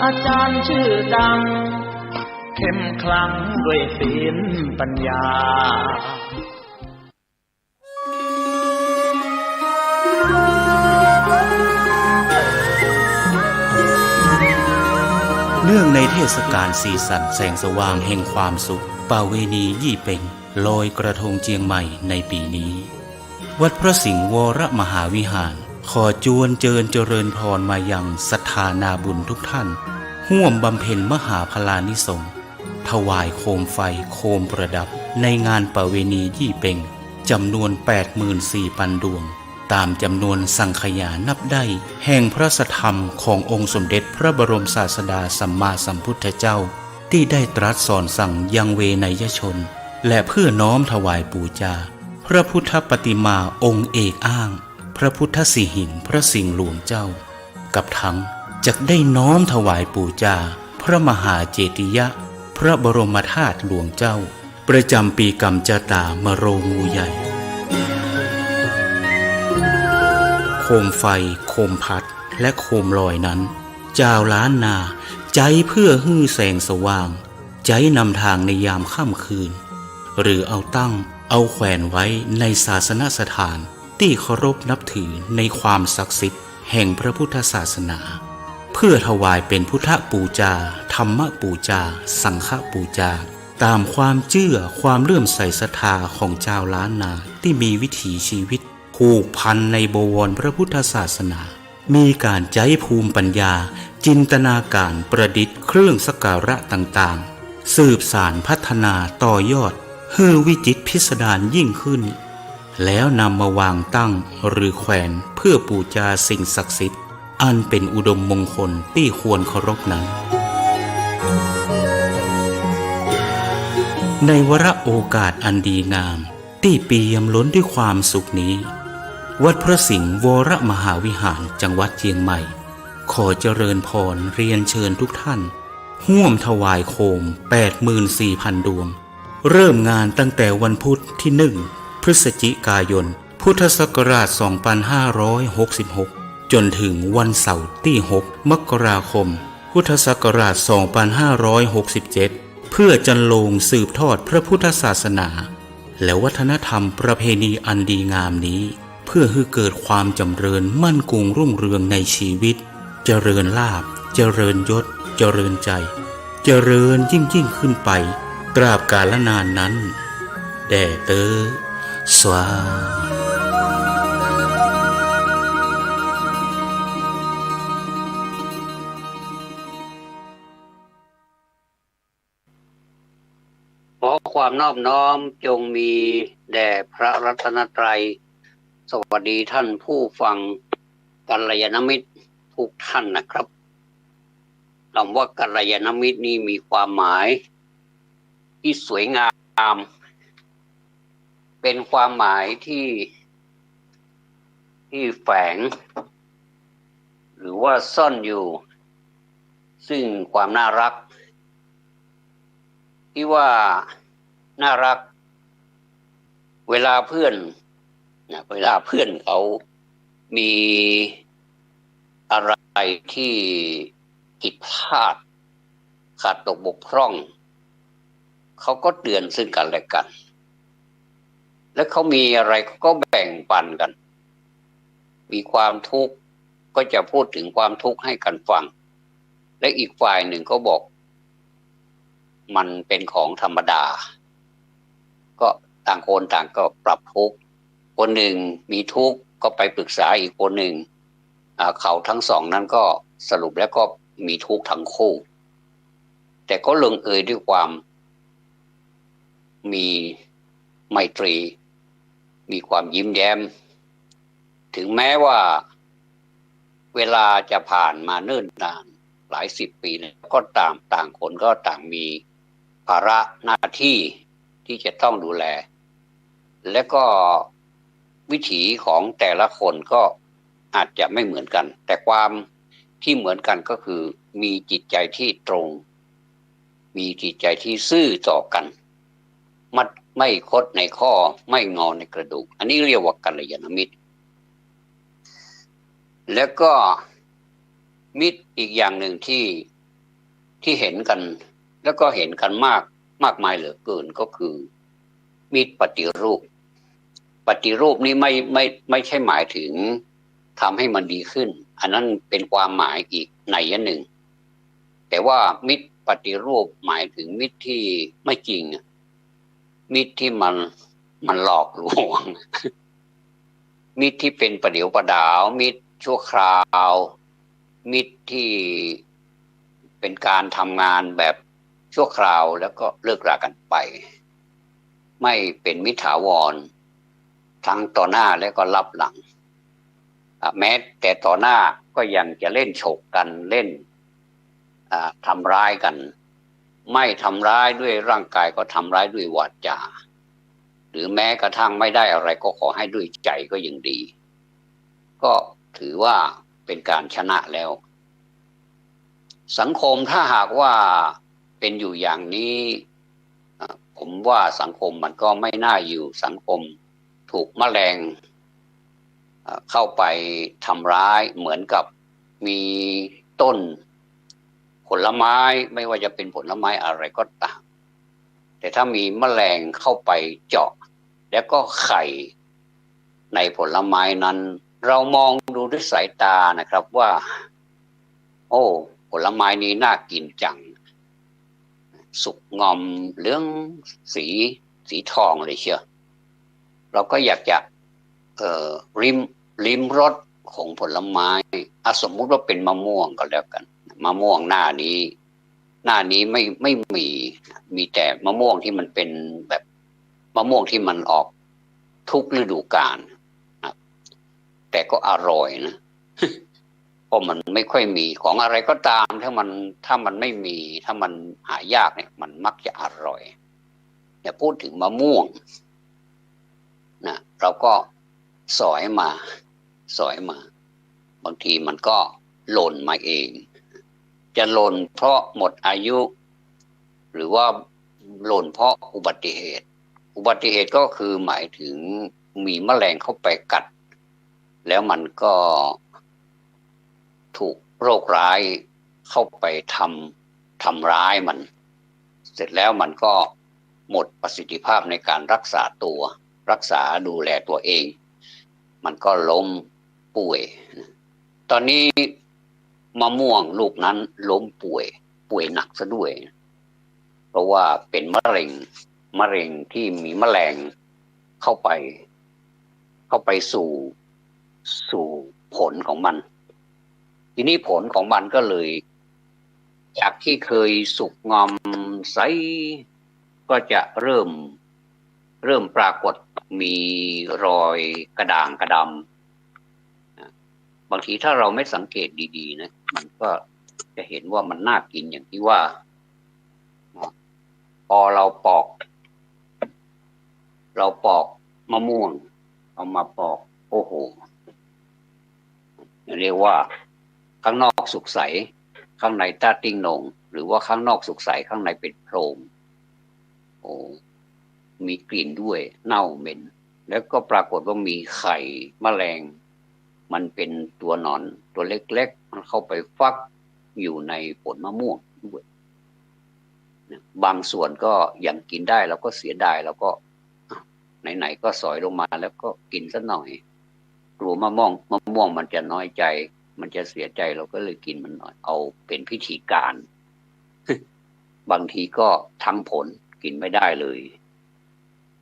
อาจารย์ชื่อดัง เข้มขลังด้วยศีลปัญญา เนื่องในเทศกาลสีสันแสงสว่างแห่งความสุข ประเวณียี่เป็ง ลอยกระทงเจียงใหม่ในปีนี้ วัดพระสิงห์วรมหาวิหาร ขอจวนเจิญเจริญพรมายังศรัทธานาบุญทุกท่าน ร่วมบำเพ็ญมหาพลานิสงส์ ถวายโคมไฟ โคมประดับ ในงานประเวณียี่เป็ง จำนวน แปดหมื่นสี่พันดวง ตามจำนวนสังขยานับได้ แห่งพระสัทธรรมขององค์สมเด็จพระบรมศาสดาสัมมาสัมพุทธเจ้า ตี้ได้ตรัสสอนสั่งยังเวไนยชน และเพื่อน้อมถวายปู๋จา พระพุทธปฏิมาองค์เอกอ้าง พระพุทธสิหิงค์ พระสิงห์หลวงเจ้า กับทั้งจักได้น้อมถวายปู๋จา พระมหาเจติยะ พระบรมธาตุหลวงเจ้า ประจำปี๋ก๋ำจาต๋ามะโรงงูใหญ่ โคมไฟ โคมพัด และโคมลอยนั้น จาวล้านนา ใจ๊เพื่อหื้อแสงสว่าง ใจ๊นำทางในยามค่ำคืน หรือเอาตั้ง เอาแขวนไว้ในศาสนสถาน ตี้เคารพนับถือในความศักดิ์สิทธิ์แห่งพระพุทธศาสนา เพื่อถวายเป๋นพุทธปู๋จา ธรรมปู๋จา สังฆปู๋จา ต๋ามความเจื้อความเลื่อมใสศรัทธาของจาวล้านนา ตี้มีวิถีชีวิตผูกพันในบวรพระพุทธศาสนา มีก๋านใจ๊ภูมิปัญญา จินตนาก๋ารประดิษฐ์เครื่องสักการะต่างๆ สืบสานพัฒนาต่อยอด หื้อวิจิตรพิสดารยิ่งขึ้น แล้วนำมาวางตั้งหรือแขวนเพื่อปู๋จาสิ่งศักดิ์สิทธิ์ อันเป๋นอุดมมงคลตี้ควรเคารพนั้น ในวาระโอกาสอันดีงาม ตี้เปี่ยมล้นด้วยความสุขนี้ วัดพระสิงห์วรมหาวิหาร จังหวัดเจียงใหม่ ขอเจริญพรเรียนเชิญทุกท่าน ร่วมถวายโคม แปดหมื่นสี่พันดวง เริ่มงานตั้งแต่วันพุธตี้หนึ่ง พฤศจิกายน พุทธศักราช สองพันห้าร้อยหกสิบหก จนถึงวันเสาร์ตี้หก มกราคม พุทธศักราช สองพันห้าร้อยหกสิบเจ็ด เพื่อจรรโลงสืบทอดพระพุทธศาสนา และวัฒนธรรมประเพณีอันดีงามนี้ เพื่อหื้อเกิดความจ๋ำเริญมั่นคงรุ่งเรืองในชีวิต เจริญลาภ เจริญยศ เจริญใจ เจริญยิ่งๆ ขึ้นไป ตราบกาลนานนั้น แด่เต๊อะ สาธุ ขอความนอบน้อมจงมีแด่พระรัตนตรัย สวัสดีท่านผู้ฟังกัลยาณมิตรทุกท่านนะครับ คำว่ากัลยาณมิตรนี่มีความหมายที่สวยงาม เป็นความหมายที่ ที่แฝง หรือว่าซ่อนอยู่ ซึ่งความน่ารัก ที่ว่าน่ารัก เวลาเพื่อนนะ เวลาเพื่อนเขามีอะไรที่ผิดพลาด ขาดตกบกพร่อง เขาก็เตือนซึ่งกันและกัน และเขามีอะไรเขาก็แบ่งปันกัน มีความทุกข์ก็จะพูดถึงความทุกข์ให้กันฟัง และอีกฝ่ายหนึ่งก็บอก มันเป็นของธรรมดา ก็ ต่างคนต่างก็ปรับทุกข์ คนหนึ่งมีทุกข์ก็ไปปรึกษาอีกคนหนึ่ง อ่า เขาทั้งสองนั้นก็สรุปแล้วก็มีทุกข์ทั้งคู่ แต่ก็ลงเอยด้วยความมีไมตรี มีความยิ้มแย้ม ถึงแม้ว่าเวลาจะผ่านมาเนิ่นนานหลายสิบปีแล้วก็ตาม ต่างคนก็ต่างมีภาระหน้าที่ที่จะต้องดูแล และก็วิถีของแต่ละคนก็อาจจะไม่เหมือนกัน แต่ความที่เหมือนกันก็คือมีจิตใจที่ตรง มีจิตใจที่ซื่อต่อกัน มัด ไม่คดในข้อ ไม่งอในกระดูก อันนี้เรียกว่ากัลยาณมิตร แล้วก็มิตรอีกอย่างหนึ่งที่ ที่เห็นกัน แล้วก็เห็นกันมาก มากมายเหลือเกินก็คือ มิตรปฏิรูป ปฏิรูปนี้ไม่ ไม่ ไม่ใช่หมายถึงทำให้มันดีขึ้น อันนั้นเป็นความหมายอีกนัยยะหนึ่ง แต่ว่ามิตรปฏิรูปหมายถึงมิตรที่ไม่จริงอะ มิตรที่มัน มันหลอกลวง มิตรที่เป็นประเดี๋ยวประดาว มิตรชั่วคราว มิตรที่เป็นการทำงานแบบชั่วคราวแล้วก็เลิกรากันไป ไม่เป็นมิตรถาวร ทั้งต่อหน้าและก็ลับหลัง อ่ะ แม้แต่ต่อหน้าก็ยังจะเล่นฉกกัน เล่น อ่า ทำร้ายกัน ไม่ทำร้ายด้วยร่างกายก็ทำร้ายด้วยวาจา หรือแม้กระทั่งไม่ได้อะไรก็ขอให้ด้วยใจก็ยังดี ก็ถือว่าเป็นการชนะแล้ว สังคมถ้าหากว่าเป็นอยู่อย่างนี้ อ่า ผมว่าสังคมมันก็ไม่น่าอยู่ สังคมถูกแมลง อ่า เข้าไปทำร้าย เหมือนกับมีต้นผลไม้ ไม่ว่าจะเป็นผลไม้อะไรก็ตาม แต่ถ้ามีแมลงเข้าไปเจาะ แล้วก็ไข่ในผลไม้นั้น เรามองดูด้วยสายตานะครับว่า โอ้ ผลไม้นี้น่ากินจัง สุกงอมเหลืองสี สีทองเลยเชียว เราก็อยากจะ เอ่อ ลิ้ม ลิ้มรสของผลไม้ อ่ะ สมมุติว่าเป็นมะม่วงก็แล้วกัน มะม่วงหน้านี้ หน้านี้ไม่ ไม่มี มีแต่มะม่วงที่มันเป็นแบบมะม่วงที่มันออกทุกฤดูกาลนะ แต่ก็อร่อยนะ เพราะมันไม่ค่อยมี ของอะไรก็ตาม ถ้ามัน ถ้ามันไม่มี ถ้ามันหายากเนี่ย มันมักจะอร่อย อย่าพูดถึงมะม่วงนะ เราก็สอยมา สอยมา บางทีมันก็หล่นมาเอง จะหล่นเพราะหมดอายุ หรือว่าหล่นเพราะอุบัติเหตุ อุบัติเหตุก็คือหมายถึงมีแมลงเข้าไปกัด แล้วมันก็ถูกโรคร้ายเข้าไปทำ ทำร้ายมัน เสร็จแล้วมันก็หมดประสิทธิภาพในการรักษาตัว รักษาดูแลตัวเอง มันก็ล้มป่วย ตอนนี้มะม่วงลูกนั้นล้มป่วย ป่วยหนักซะด้วย เพราะว่าเป็นมะเร็ง มะเร็งที่มีแมลงเข้าไป เข้าไปสู่ สู่ผลของมัน ทีนี้ผลของมันก็เลย จากที่เคยสุกงอมใส ก็จะเริ่ม เริ่มปรากฏมีรอยกระด่างกระดำ บางทีถ้าเราไม่สังเกตดีๆนะ มันก็จะเห็นว่ามันน่ากินอย่างที่ว่า พอเราปอก เราปอกมะม่วง เอามาปอก โอ้โห เรียกว่าข้างนอกสุกใส ข้างในต้าติ้งโหน่ง หรือว่าข้างนอกสุกใส ข้างในเป็นโพรง โอ้ มีกลิ่นด้วย เน่าเหม็น แล้วก็ปรากฏว่ามีไข่แมลง มันเป็นตัวหนอนตัวเล็กๆ มันเข้าไปฟักอยู่ในผลมะม่วงด้วยนะ บางส่วนก็ยังกินได้ เราก็เสียดาย เราก็ อ่ะ ไหนๆ ก็สอยลงมาแล้วก็กินสักหน่อย กลัวมะม่วง มะม่วงมันจะน้อยใจ มันจะเสียใจ เราก็เลยกินมันหน่อย เอาเป็นพิธีการ บางทีก็ทั้งผลกินไม่ได้เลย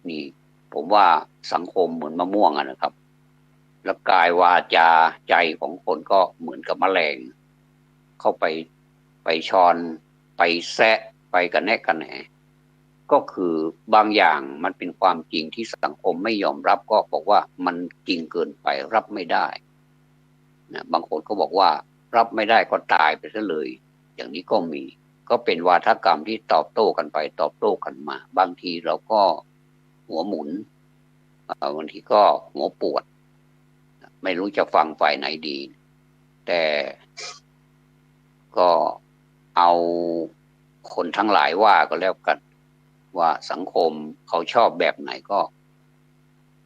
นี่ ผมว่าสังคมเหมือนมะม่วงอะนะครับ แล้วกายวาจาใจของคนก็เหมือนกับแมลง เข้าไป ไปชอน ไปแซะ ไปกระแนะกระแหน ก็คือบางอย่างมันเป็นความจริงที่สังคมไม่ยอมรับ ก็บอกว่ามันจริงเกินไป รับไม่ได้นะ บางคนก็บอกว่ารับไม่ได้ก็ตายไปซะเลย อย่างนี้ก็มี ก็เป็นวาทกรรมที่ตอบโต้กันไปตอบโต้กันมา บางทีเราก็หัวหมุน เอ่อ บางทีก็หัวปวด ไม่รู้จะฟังฝ่ายไหนดี แต่ก็เอาคนทั้งหลายว่าก็แล้วกัน ว่าสังคมเขาชอบแบบไหนก็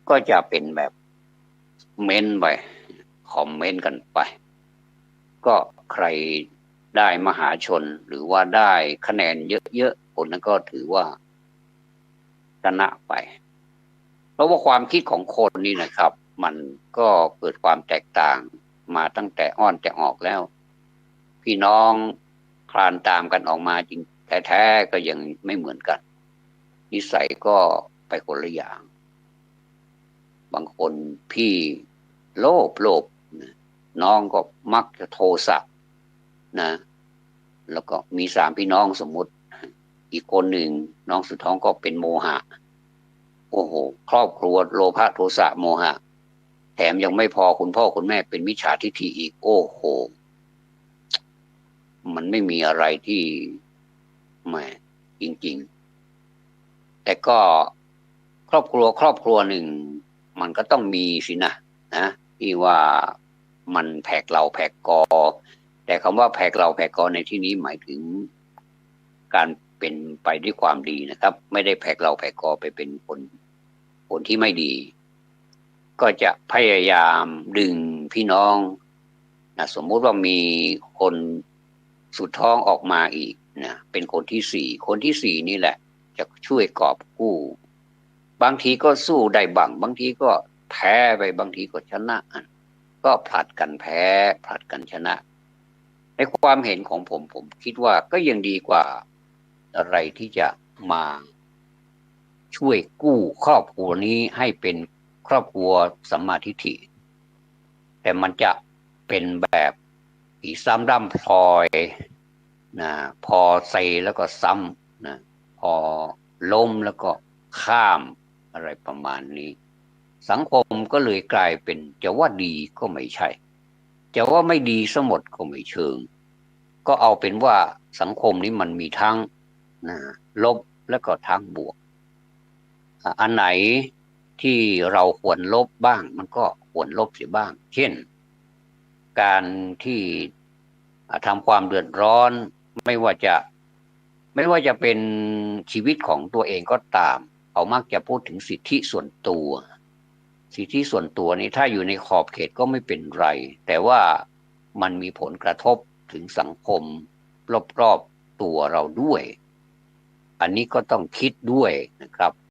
ก็จะเป็นแบบเม้นไป คอมเมนต์กันไป ก็ใครได้มหาชนหรือว่าได้คะแนนเยอะๆ คนนั้นก็ถือว่าชนะไป เพราะว่าความคิดของคนนี่นะครับ มันก็เกิดความแตกต่างมาตั้งแต่อ้อนแต่ออกแล้ว พี่น้องคลานตามกันออกมาจริงแท้ๆ ก็ยังไม่เหมือนกัน นิสัยก็ไปคนละอย่าง บางคนพี่โลภโลภนะน้องก็มักจะโทสะนะ แล้วก็มีสามพี่น้องสมมุติ อีกคนหนึ่งน้องสุดท้องก็เป็นโมหะ โอ้โห ครอบครัวโลภะโทสะโมหะ แถมยังไม่พอคุณพ่อคุณแม่เป็นมิจฉาทิฏฐิอีก โอ้โห มันไม่มีอะไรที่แหมจริงๆ แต่ก็ครอบครัวครอบครัวหนึ่ง มันก็ต้องมีสินะ นะ ที่ว่ามันแผกเหล่าแผกกอ แต่คำว่าแผกเหล่าแผกกอในที่นี้หมายถึงการเป็นไปด้วยความดีนะครับ ไม่ได้แผกเหล่าแผกกอไปเป็นคน คนที่ไม่ดี ก็จะพยายามดึงพี่น้องนะ สมมุติว่ามีคนสุดท้องออกมาอีกนะ เป็นคนที่สี่ คนที่สี่นี่แหละ จะช่วยกอบกู้ บางทีก็สู้ได้บ้าง บางทีก็แพ้ไป บางทีก็ชนะ ก็ผลัดกันแพ้ ผลัดกันชนะ ในความเห็นของผม ผมคิดว่าก็ยังดีกว่าอะไรที่จะมาช่วยกู้ครอบครัวนี้ให้เป็นครอบครัวสัมมาทิฏฐิ แต่มันจะเป็นแบบผีซ้ำร่ำพลอยนะ พอเซแล้วก็ซ้ำนะ พอล้มแล้วก็ข้าม อะไรประมาณนี้ สังคมก็เลยกลายเป็นจะว่าดีก็ไม่ใช่ จะว่าไม่ดีซะหมดก็ไม่เชิง ก็เอาเป็นว่าสังคมนี้มันมีทั้งนะ ลบและก็ทั้งบวก อ่ะ อันไหนที่เราควรลบบ้าง มันก็ควรลบเสียบ้าง เช่น การที่ อ่ะ ทำความเดือดร้อน ไม่ว่าจะ ไม่ว่าจะเป็นชีวิตของตัวเองก็ตาม เขามักจะพูดถึงสิทธิส่วนตัว สิทธิส่วนตัวนี้ถ้าอยู่ในขอบเขตก็ไม่เป็นไร แต่ว่ามันมีผลกระทบถึงสังคมรอบๆตัวเราด้วย อันนี้ก็ต้องคิดด้วยนะครับ